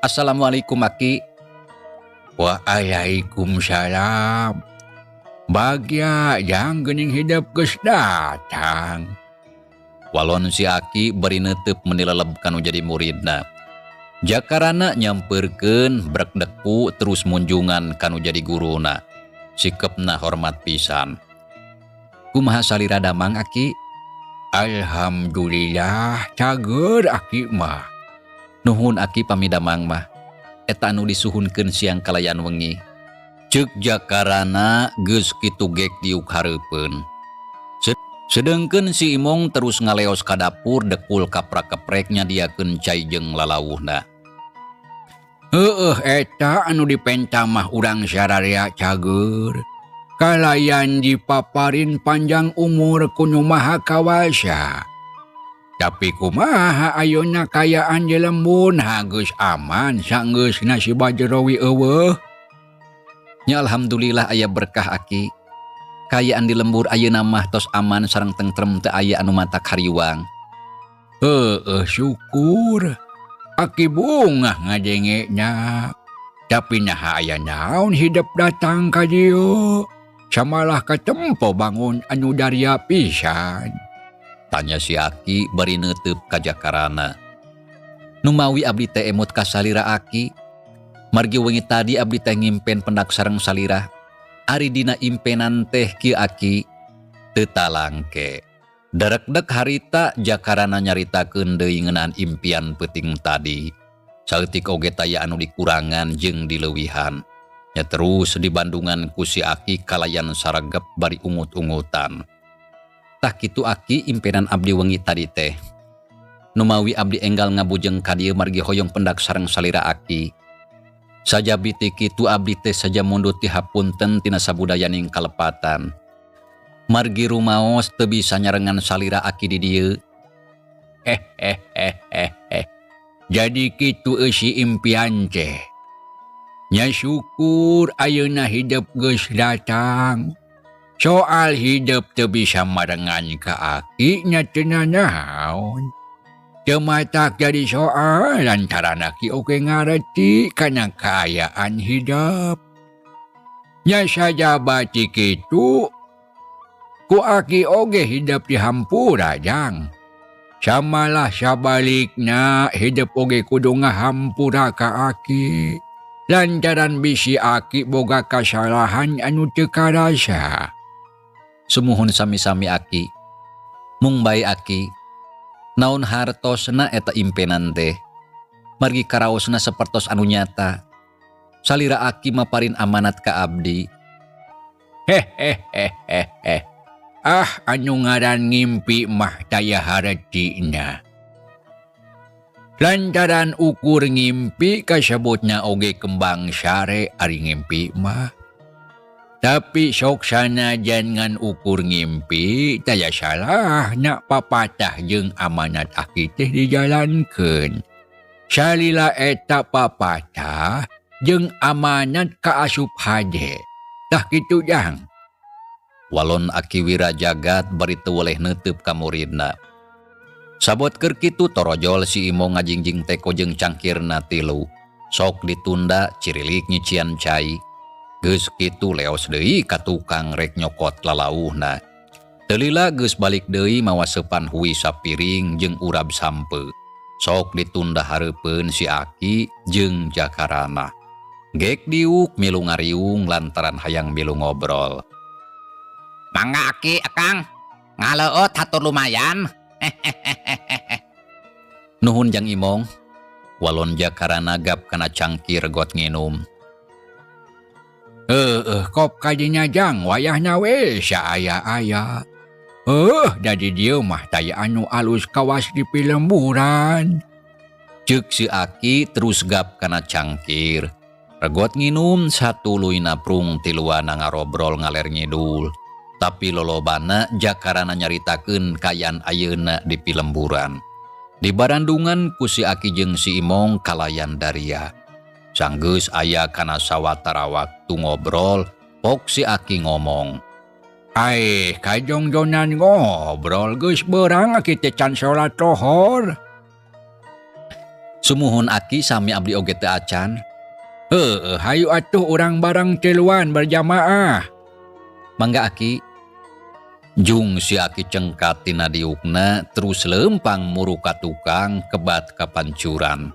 Assalamualaikum Aki. Waalaikumsalam. Bagya jang geuning hidup geus datang. Walon si Aki bari neuteub meuni leleb kanu jadi muridna. Jakarana nyampeurkeun brek deku terus munjungan kanu jadi guruna. Sikepna hormat pisan. Kumaha salira damang Aki? Alhamdulillah cager Aki mah. Nuhun Aki pami damang mah. Eta anu disuhunkeun siang kalayan wengi. Ceuk jakarana geus kitu gek diuk hareupeun. Sedengkeun si Imong terus ngaleos ka dapur dekul kaprak-keprek nyadiakeun cai jeung lalawuhna. Heueuh eta anu dipenta mah urang sararea cager. Kalayan dipaparin panjang umur ku Nu Maha Kawasa. Tapi kumaha ayeuna kayaan di lembur geus aman sanggeusna si Bajrowi eueuh. Nya alhamdulillah aya berkah Aki. Kayaan di lembur ayeuna mah tos aman sareng tentrem teu aya anu matak hariwang. Heueuh syukur. Aki bungah ngadenge-nya. Tapi naha aya naon hidup datang ka dieu. Samalah katempo bangun anu daria pisan. Tanya si Aki bari neuteub ka jakarana. Numawi abdi teh emut ka salira Aki. Margi wengi tadi abdi teh ngimpen pendak sareng salira. Ari dina impenan teh kieu Aki teu talangke. Darekdek harita jakarana nyaritakeun deui ngeunaan impian peuting tadi. Saeutik oge taya anu dikurangan jeung dileuwihan. Nya terus dibandungan ku si Aki kalayan saregep bari ungut-ungutan. Tah kitu Aki impenan abdi wengi tadi teh. Numawi abdi enggal ngabujeng ka dieu margi hoyong pendak sareng salira Aki. Sajabi ti kitu abdi teh saja mundut ti hapunten tina sabudayaning kalepatan. Margi rumaos teu bisa nyarengan salira Aki di dieu. Jadi kitu eusi impian teh. Nya syukur ayeuna hidup geus datang. Soal hidup teu bisa marengan ka Aki nya teu nanaon. Teu matak jadi soal lantaran Aki oge ngareti kana kaayaan hidup. Nya sajaba ti kitu ku Aki oge hidup dihampura jang. Samalah sabalikna hidup oge kudu ngahampura ka Aki. Lantaran bisi Aki boga kasalahan anu teu karasa. Sumuhun sami-sami Aki. Mung bae Aki. Naon hartosna eta impenan teh. Margi karaosna sapertos anu nyata. Salira Aki maparin amanat ka abdi. Hehehehehe. Ah, anu ngaran ngimpi mah taya haretina. Lantaran ukur ngimpi kasebutna oge kembang sare ari ngimpi mah. Tapi sok sanajan ngan ukur ngimpi taya salahna papatah jeung amanat aki teh dijalankeun. Salila eta papatah jeung amanat kaasup hade. Tah kitu jang. Walon Aki Wirajagat bari teu weleh neuteup ka muridna. Sabot keur kitu torojol si Imong ngajingjing teko jeung cangkirna tilu. Sok ditunda cirilik nyician cai. Geus kitu leos deui ka tukang rek nyokot lalauhna. Teu lila geus balik deui mawa seupan hui sapiring jeung urab sampe. Sok ditunda hareupeun si Aki jeung Jakarana. Gek diuk milu ngariung lantaran hayang milu ngobrol. Mangga Aki, Akang. Ngaleueut hatur lumayan. Nuhun Jang Imong. Walon Jakarana gap kana cangkir got nginum. Heueuh kop kadinya jang wayahna we saaya-aya. Heuh da di dieu mah taya anu alus kawas di pilemburan. Ceuk si Aki terus gap kana cangkir. Regot nginum satuluyna prung tiluana ngarobrol ngaler ngidul. Tapi lolobana Jakarana nyaritakeun kaayaan ayeuna di pilemburan. Di barandungan ku si Aki jeung si Imong kalayan daria. Sanggeus aya kana sawatara waktu ngobrol, pok si Aki ngomong. Aih, kajongjonan ngobrol geus beurang aki teh can salat lohor. Sumuhun Aki sami abdi oge teu acan. Heueuh, hayu atuh urang bareng tiluan berjamaah. Mangga Aki. Jung si Aki cengkat tina diukna terus leumpang muru ka tukang kebat kapancuran.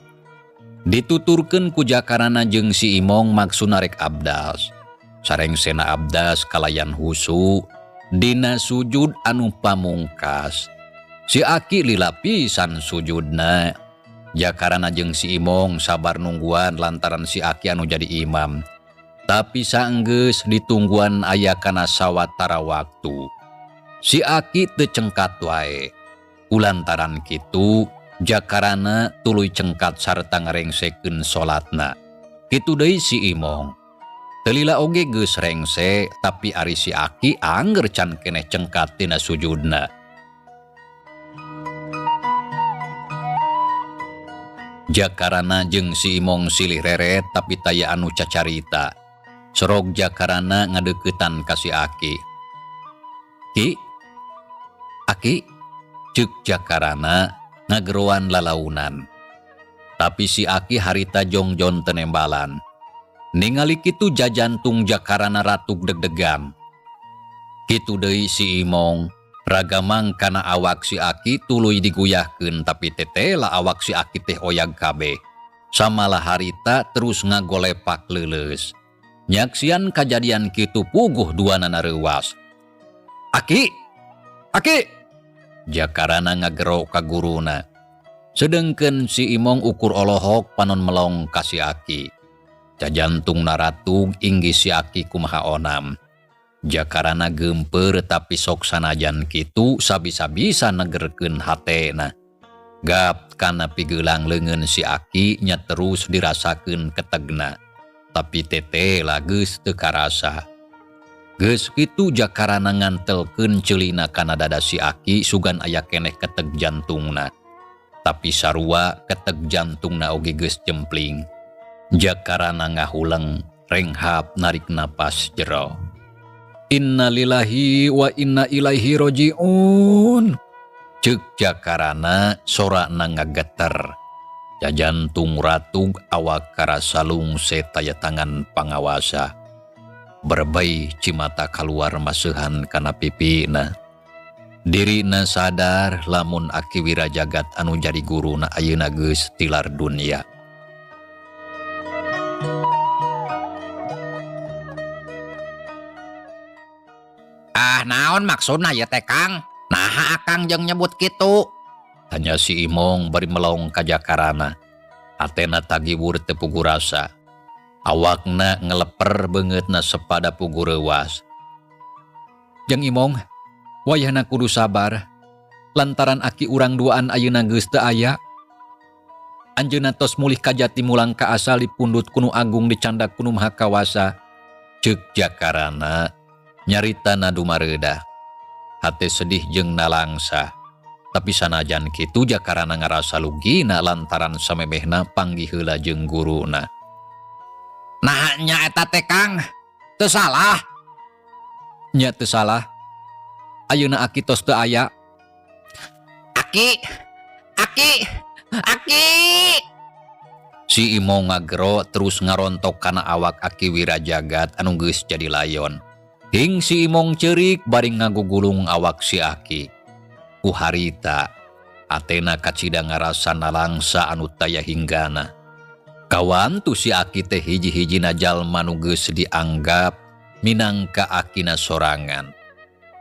Dituturkeun ku Jakarana jeung si Imong maksudna rek abdas. Sarengsena abdas kalayan husu dina sujud anu pamungkas. Si Aki lila pisan sujudna. Jakarana jeung si Imong sabar nungguan lantaran si Aki anu jadi imam. Tapi saenggeus ditungguan aya kana sawatara waktu. Si Aki teu cengkat wae. Kulantaran kitu Jakarana tuluy cengkat sarta ngarengsekeun salatna. Kitu deui si Imong. Teu lila oge geus rengse tapi ari si Aki angger can keneh cengkat tina sujudna. Jakarana jeung si Imong silih reret tapi taya anu cacarita. Sorog Jakarana ngadeuketan ka si Aki. Ki? Aki? Ceuk Jakarana ngageroan lalaunan. Tapi si Aki harita jongjon tenembalan. Ningali kitu jajantung Jakarana ratuk deg-degan. Kitu deui si Imong, ragamang kana awak si Aki tuluy diguyahkeun tapi tetela awak si Aki teh oyag kabeh. Samalah harita terus ngagolepak leuleus. Nyaksian kajadian kitu puguh duanana reuwas. Aki! Aki! Jakarana ngagero ka guruna. Sedengkeun si Imong ukur olohok panon melong ka si Aki. Jajantung naratug inggih si Aki kumaha onam. Jakarana geumpeur tapi sok sanajan kitu sabisa-bisa negerkeun hatena. Gap kana pigeulang leungeun si Aki nya terus dirasakeun ketegna. Tapi tetela geus teu karasa. Geus kitu Jakarana ngantelkeun ceulina kana dada si Aki sugan aya keneh keteg jantungna. Tapi sarua keteg jantungna oge geus jempling. Jakarana ngahuleng renghap narik napas jero. Innalillahi wa inna ilaihi rajiun. Ceuk Jakarana sorana ngageter. Jajantung ratug awak karasa lungse taya tangan pangawasa. Berbei cimata kaluar maseuhan kana pipina. Dirina sadar lamun Aki Wirajagat anu jadi guruna ayeuna geus tilar dunia. Ah, naon maksudna ieu teh, Kang? Naha Akang jeung nyebut kitu? Tanya si Imong bari melong ka Jakarana. Atena tagiwur teu puguh rasa. Awakna ngeleper beungeutna sepada puguh reuwas. Jang Imong, wayahna kudu sabar. Lantaran aki urang duaan ayeuna geus teu aya. Anjeunna tos mulih ka jati mulang ka asal dipundhut ku Nu Agung dicandak ku Nu Maha Kawasa. Ceuk Jakarana nyaritana dumareudah. Hate sedih jeung nalangsa. Tapi sanajan kitu Jakarana ngarasa lugina lantaran samemehna panggih heula jeung guruna. Nah nya eta teh Kang, teu salah. Nya teu salah. Ayeuna aki tos teu aya. Aki, aki, aki. Si Imong ngagero terus ngarontok kana awak Aki Wirajagat anu geus jadi layon. Hing si Imong ceurik bari ngagugulung awak si Aki. Ku harita, atena kacida ngarasa nalangsa anu taya hinggana. Kawantu si Aki teh hiji-hijina jalma nu geus dianggap minangka akina sorangan.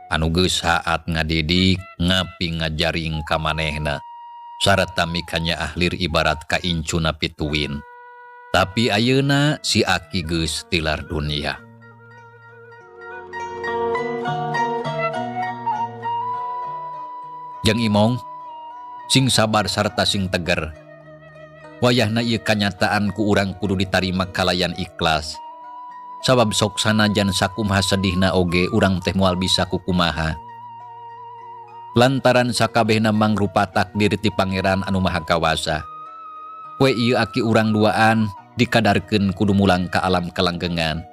Anu geus haat ngadidik ngapi ngajaring ka manehna. Sarta mikanyaah lir ibarat ka incuna pituin. Tapi ayeuna si Aki geus tilar dunia. Jang Imong, sing sabar sarta sing teger. Wayahna ieu kanyataan ku urang kudu ditarima kalayan ikhlas. Sabab sok sanajan sakumaha sedihna oge urang teh moal bisa kukumaha. Lantaran sakabehna mangrupa takdir ti Pangeran anu Maha Kawasa. Poe ieu aki urang duaan dikadarkeun kudu mulang ka alam kalanggengan.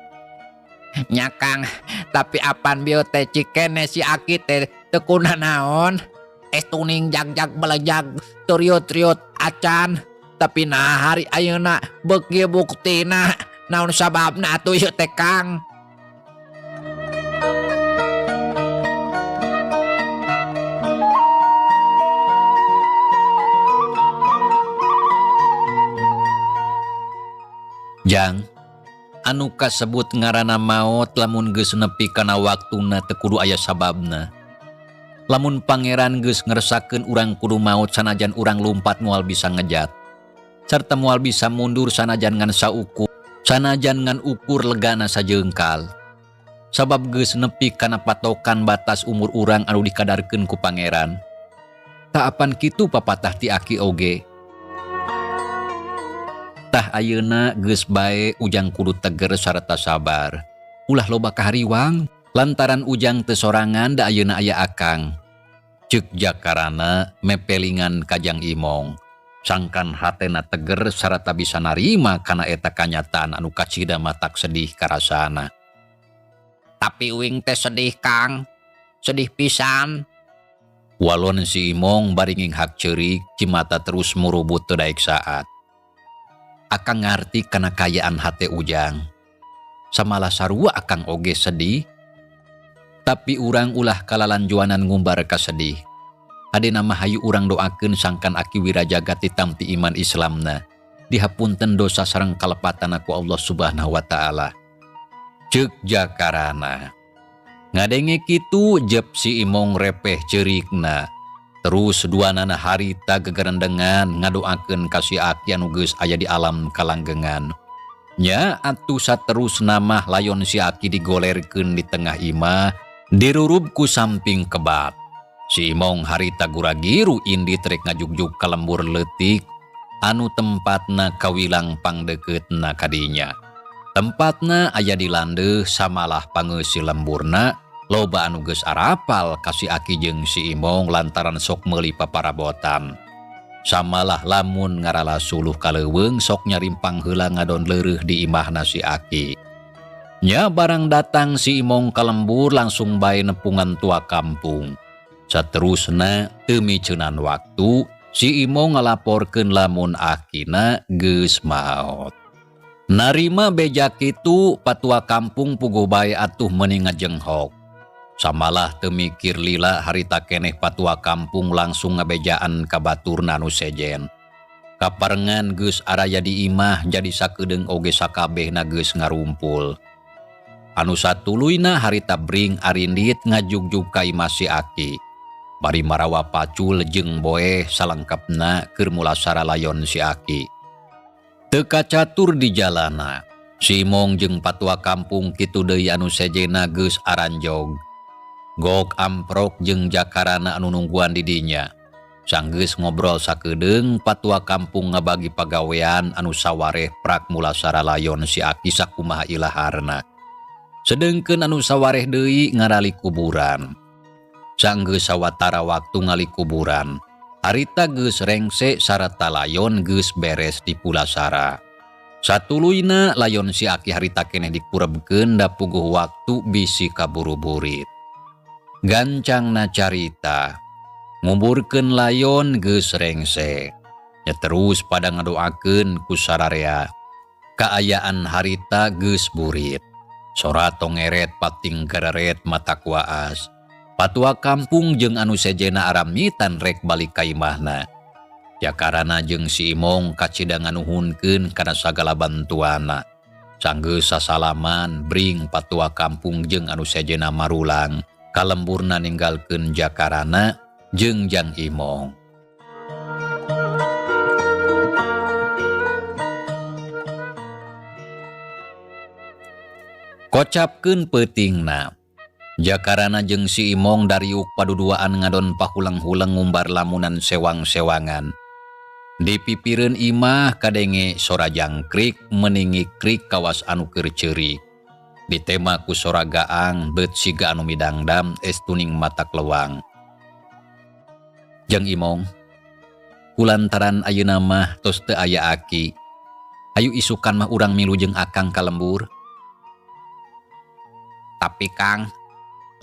Nya Kang, tapi apan bieu teh cikene si aki teh teu kunanaon. Es tuning jag-jag belejag teriut-riut acan. Tapi nah hari ayeuna beuk ieu buktina. Naon sababna atuh ieu teh Kang? Jang, anu kasebut ngaranna maot lamun geus nepi kana waktuna teu kudu aya sababna. Lamun pangeran geus ngersakeun urang kudu maot sanajan urang lumpat moal bisa ngejat. Sarta moal bisa mundur sanajan ngan saukur, sanajan ngan ukur legana sajengkal. Sabab geus nepi kana patokan batas umur urang anu dikadarkeun ku pangeran. Ta apan kitu papatah ti aki oge. Tah ayeuna geus bae ujang kudu teger sarta sabar. Ulah loba kahariwang lantaran ujang teu sorangan da ayeuna aya akang. Ceuk Jakarana mepelingan ka Jang Imong. Sangkan hatena teger sarta bisa narima kana eta kanyataan anu kacida matak sedih karasana. Tapi uing teh sedih Kang, sedih pisan. Walon si Imong bari nginghak ceurik, cimata terus murubut teu daek saat. Akang ngarti kana kayaan hate ujang. Samalah sarua akang oge sedih. Tapi urang ulah kalalanjuanan ngumbar kasedih. Hadena mah hayu urang doakeun sangkan Aki Wirajagat ditampi iman Islamna. Dihapunten dosa sareng kalepatan ku Allah Subhanahu wa taala. Ceuk Jakarana. Ngadenge kitu jep si Imong repeh ceurikna. Terus duanana harita gegerendengan ngadoakeun ka si Aki anu geus aya di alam kalanggengan. Nya atuh saterusna mah layon si Aki digolerkeun di tengah imah, dirurub ku samping kebat. Si Imong harita guragiru indit rek ngajugjug ka lembur leutik anu tempatna kawilang pangdekeutna kadinya. Tempatna aya di landeuh samalah pangeusi lemburna loba anu geus arapal ka si Aki jeung si Imong lantaran sok meuli paparabotan. Samalah lamun ngarala suluh kaleuweung sok nyarimpang heula ngadon leureuh di imahna si Aki. Nya barang datang si Imong ka lembur langsung bae nepungan tua kampung. Saterusna teu miceunan waktu si Imong ngalaporkeun lamun akina geus maot. Narima beja kitu patua kampung puguh bae atuh meuni ngajenghok. Samalah teu mikir lila harita keneh patua kampung langsung ngabejaan ka baturna nu sejen. Kaparengan geus araya di imah jadi sakedeung oge sakabehna geus ngarumpul. Anu satuluyna harita bring arindit ngajugjug ka imah si Aki. Bari marawa pacul jeung boeh salengkapna keur mulasara layon si Aki. Teu kacatur di jalana, si Imong jeung patua kampung kitu deui anu sejena geus aranjog. Gok amprok jeung Jakarana anu nungguan di dinya. Sanggeus ngobrol sakedeung patua kampung ngabagi pagawean anu sawareh prak mulasara layon si Aki sakumaha ilaharna. Sedengkeun anu sawareh deui ngarali kuburan. Sanggeus sawatara waktu ngali kuburan, harita geus rengse sarata layon geus beres di pulasara. Satuluyna layon si Aki harita keneh dikurebkeun da puguh waktu bisi kaburu-burit. Gancangna carita, nguburkeun layon geus rengse. Nya terus pada ngadoakeun ku sararea. Kaayaan harita geus burit. Sora tongeret pating gareret mata kuaas. Patua kampung jeung anu sejena aramitan rek balik ka imahna. Jakarana jeung si Imong kacida nganuhunkeun kana sagala bantuana. Sanggeus sasalaman bring patua kampung jeung anu sejena marulang. Kalemburna ninggalkeun Jakarana jeung Jang Imong. Kocapkeun peutingna. Jakarana jeung si Imong dariuk paduduaan ngadon pahulang-hulang ngumbar lamunan sewang-sewangan. Di pipireun imah kadenge sora jangkrik meningikrik kawas anu keur ceurik. Ditema ku sora gaang beut siga anu midangdam estuning mata kelewang. Jang Imong, kulantaran ayeuna mah tos teu aya aki. Hayu isukan mah urang milu jeung akang ka lembur. Tapi Kang,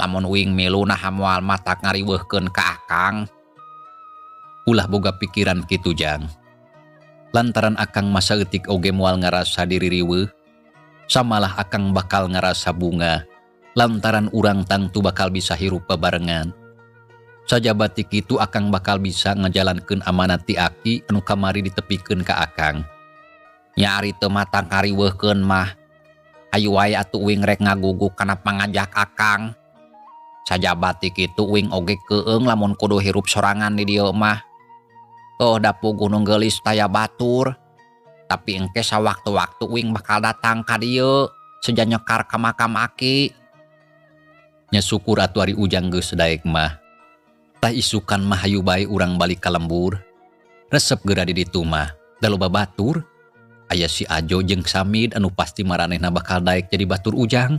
lamun uing milu naha moal matak ngariweuhkeun ka akang. Ulah boga pikiran kitu Jang. Lantaran akang masa eutik oge moal ngarasa diri riweuh, samalah akang bakal ngarasa bunga lantaran urang tangtu bakal bisa hirup babarengan. Sajabati kitu akang bakal bisa ngajalankeun amanat ti aki anu kamari ditepikeun ka akang. Nya ari teu matang ngariweuhkeun mah, hayu wae atuh uing rek ngaguguk kana pangajak akang. Sajabati kitu uing oge keung lamun kudu hirup sorangan di dieu mah. Oh, da puguh nu geulis taya batur. Tapi engke sawaktu-waktu uing bakal datang ka dieu seja nyekar ka makam aki. Nya syukur atuh ari ujang geus daek mah. Tah isukan mah hayu bae urang balik ka lembur. Resep geura di ditu mah, da loba batur. Aya si Ajo jeung Samid anu pasti maranehna bakal daek jadi batur ujang.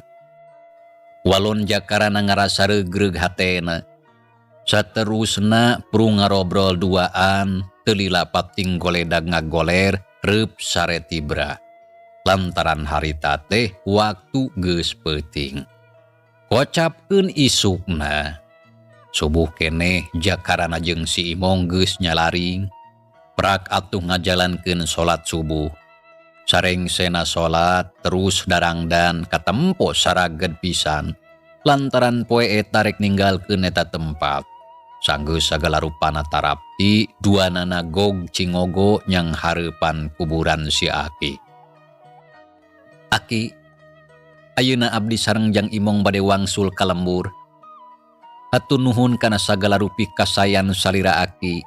Walon Jakarana ngarasa reugreug hatena. Saterusna prung ngarobrol duaan, teu lila pating goledag ngagoler reup sare tibra. Lantaran harita teh waktu geus peuting. Kocapkeun isukna. Subuh keneh Jakarana jeung si Imong geus nyalaring. Prak atuh ngajalankeun salat subuh. Sarengsena salat terus darangdan katempo saraged pisan. Lantaran poe eta rek ninggalkeun eta tempat. Sanggeus sagala rupana tarapti duanana gog cingogo nyang hareupan kuburan si Aki. Aki, ayeuna abdi sareng Jang Imong bade wangsul ka lembur. Hatur nuhun kana sagala rupi kasayan salira Aki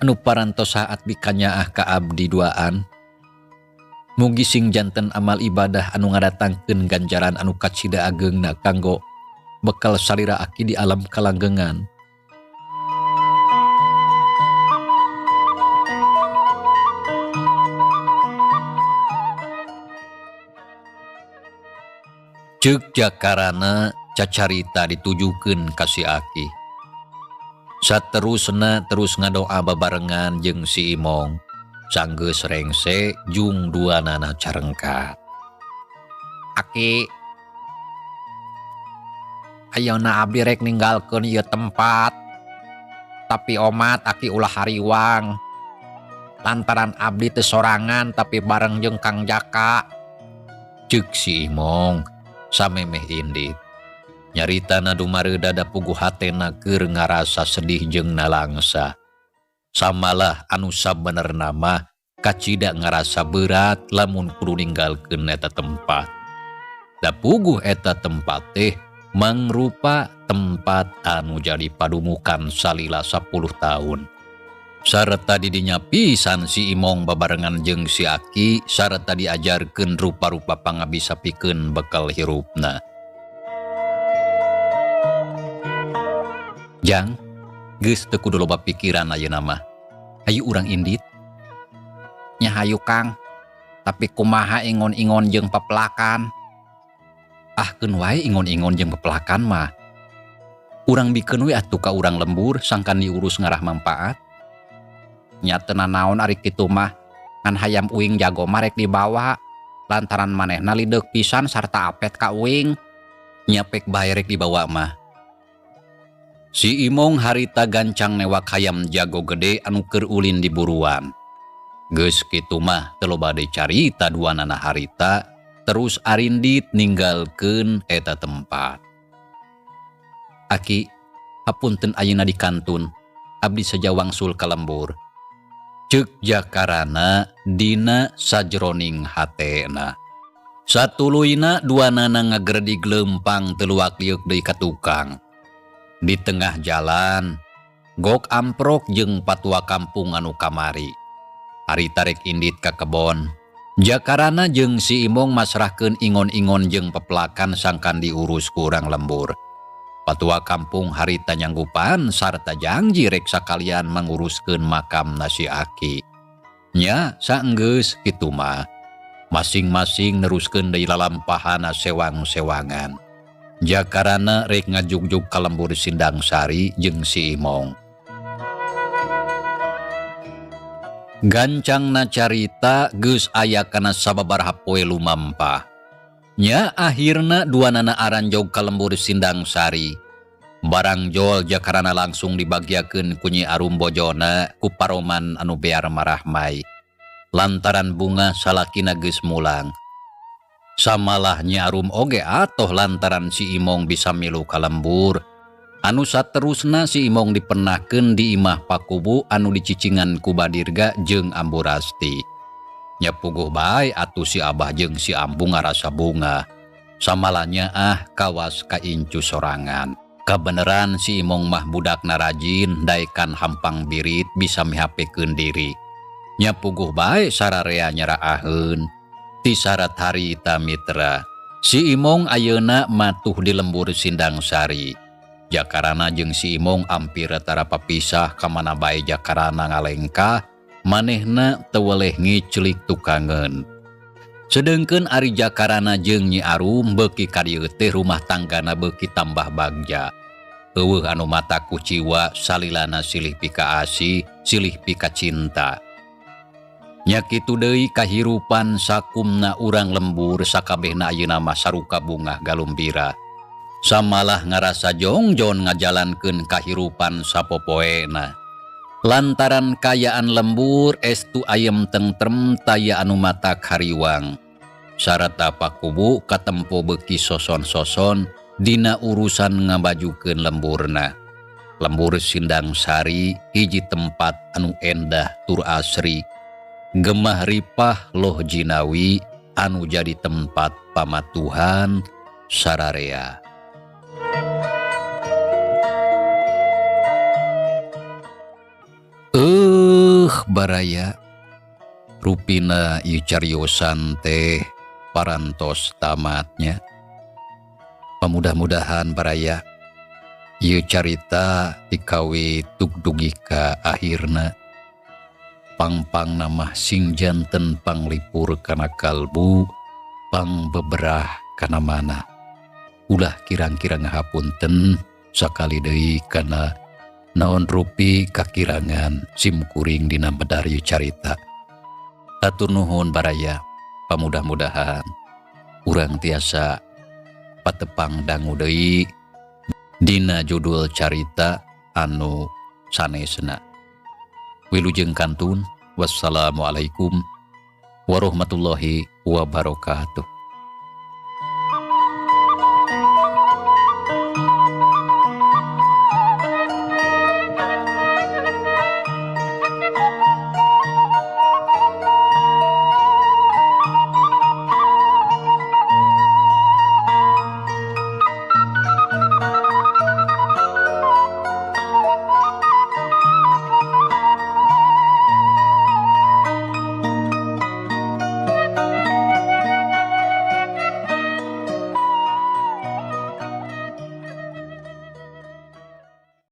anu parantos saat bikanyaah ka abdi duaan. Mugi sing janten amal ibadah anu ngadatangkeun ganjaran anu kacida ageungna kanggo bekal salira Aki di alam kalanggengan. Ceuk Jakarana cacarita ditujukeun ka si Aki. Saterusna terus ngadoa babarengan jeung si Imong. Sanggeus rengse jung duanana carengkat. Aki, ayeuna abdi rek ninggalkeun ieu tempat. Tapi omat aki ulah hariwang. Lantaran abdi teu sorangan tapi bareng jeung Kang Jaka. Ceuk si Imong samemeh indit. Nyaritana dumareuda da puguh hatena keur ngarasa sedih jeung nalangsa. Samalah anu sabenerna mah kacida ngarasa berat lamun kudu ninggalkeun eta tempat. Da puguh eta tempat teh mangrupa tempat anu jadi padumukan salila 10 tahun. Sarta didinya pisan si Imong babarengan jeung si Aki sarta diajarkeun rupa-rupa pangabisa pikeun bekal hirupna. Jang, Geus teu kudu loba pikiran ayeuna mah. Hayu urang indit. Nya hayu Kang. Tapi kumaha ingon-ingon jeung pepelakan? Ah keun wae ingon-ingon jeung pepelakan mah. Urang bikeun we atuh ka urang lembur sangkan diurus ngarah mangpaat. Nya teu nanaon ari kitu mah. Ngan hayam uing jago mah rek dibawa. Lantaran manehna lideuk pisan sarta apet ka uing. Nya pek bae rek dibawa mah. Si Imong harita gancang newak hayam jago gede anu keur ulin di buruan. Geus kitu mah teu loba deui carita duanana harita, terus arindit ninggalkeun eta tempat. Aki, hapunten ayeuna di kantun, abdi saja wangsul ka lembur. Ceuk jakarana dina sajroning hatena. Satuluyna duanana ngagredig leumpang teu luak lieuk deui ka tukang. Di tengah jalan, gok amprok jeung patua kampung anu kamari. Harita rek indit ka kebon. Jakarana jeung si Imong masrahkeun ingon-ingon jeung pepelakan sangkan diurus ku urang lembur. Patua kampung harita nyanggupan sarta janji rek sakalian manguruskeun makam si Aki. Nya saenggeus kitu mah. Masing-masing neruskeun deui lalampahana sewang-sewangan. Jakarana rek ngajugjug ka lembur Sindang Sari jeung si Imong. Gancangna carita geus aya kana sababaraha poe lumampah. Nya akhirna duanana aranjog ka lembur Sindang Sari. Barang jol jakarana langsung dibagiakeun ku Nyi Arum bojona ku paroman anu bear marahmai. Lantaran bunga salakina geus mulang. Samalah Nyi Arum oge atoh lantaran si Imong bisa milu ka lembur. Anu saterusna si Imong dipenahkeun di imah pakubu anu dicicingan ku Badirga jeung Ambu Rasti. Nya puguh bae atuh si Abah jeung si Ambu ngarasa bunga. Samalanya ah kawas kaincu sorangan. Kabeneran si Imong mah budakna rajin daekan hampang birit bisa mihapekeun diri. Nya puguh bae sararea nyaraaheun. Ti syarat harita mitra. Si Imong ayeuna matuh di lembur Sindang Sari. Jakarana jeung si Imong ampir tara papisah kamana bae Jakarana ngalengkah, manehna teu weleh ngiclik tukangeun. Sedengkeun ari Jakarana jeung Nyi Arum beuki ka dieu teh rumah tanggana beuki tambah bagja. Eueuh anu mata kuciwa salilana silih pikaasih, silih pikacinta. Nya kitu deui kahirupan sakumna urang lembur sakabehna ayeuna mah saruka bungah galumbira. Samalah ngarasa jongjon ngajalankeun kahirupan sapopoena. Lantaran kayaan lembur estu ayem tentrem taya anu mata kariwang. Sarata pakubu katempo beuki soson-soson dina urusan ngabajukeun lemburna. Lembur Sindang Sari hiji tempat anu endah tur asri. Gemah ripah loh jinawi anu jadi tempat pamatuhan sararea. Baraya rupina ieu cariosan teh parantos tamatnya. Pamudah-mudahan baraya ieu carita dikawi tugdugi ka akhirna. Pangpang namah sing janten panglipur kana kalbu, pang beberah kana mana. Ulah kirang-kirang ngahapunten sakali deui kana naon rupi kakirangan sim kuring dina medar ieu carita. Atur nuhun baraya, pamudah-mudahan urang tiasa patepang dangu deui dina judul carita anu sanesna. Wilujeng kantun, wassalamualaikum warahmatullahi wabarakatuh.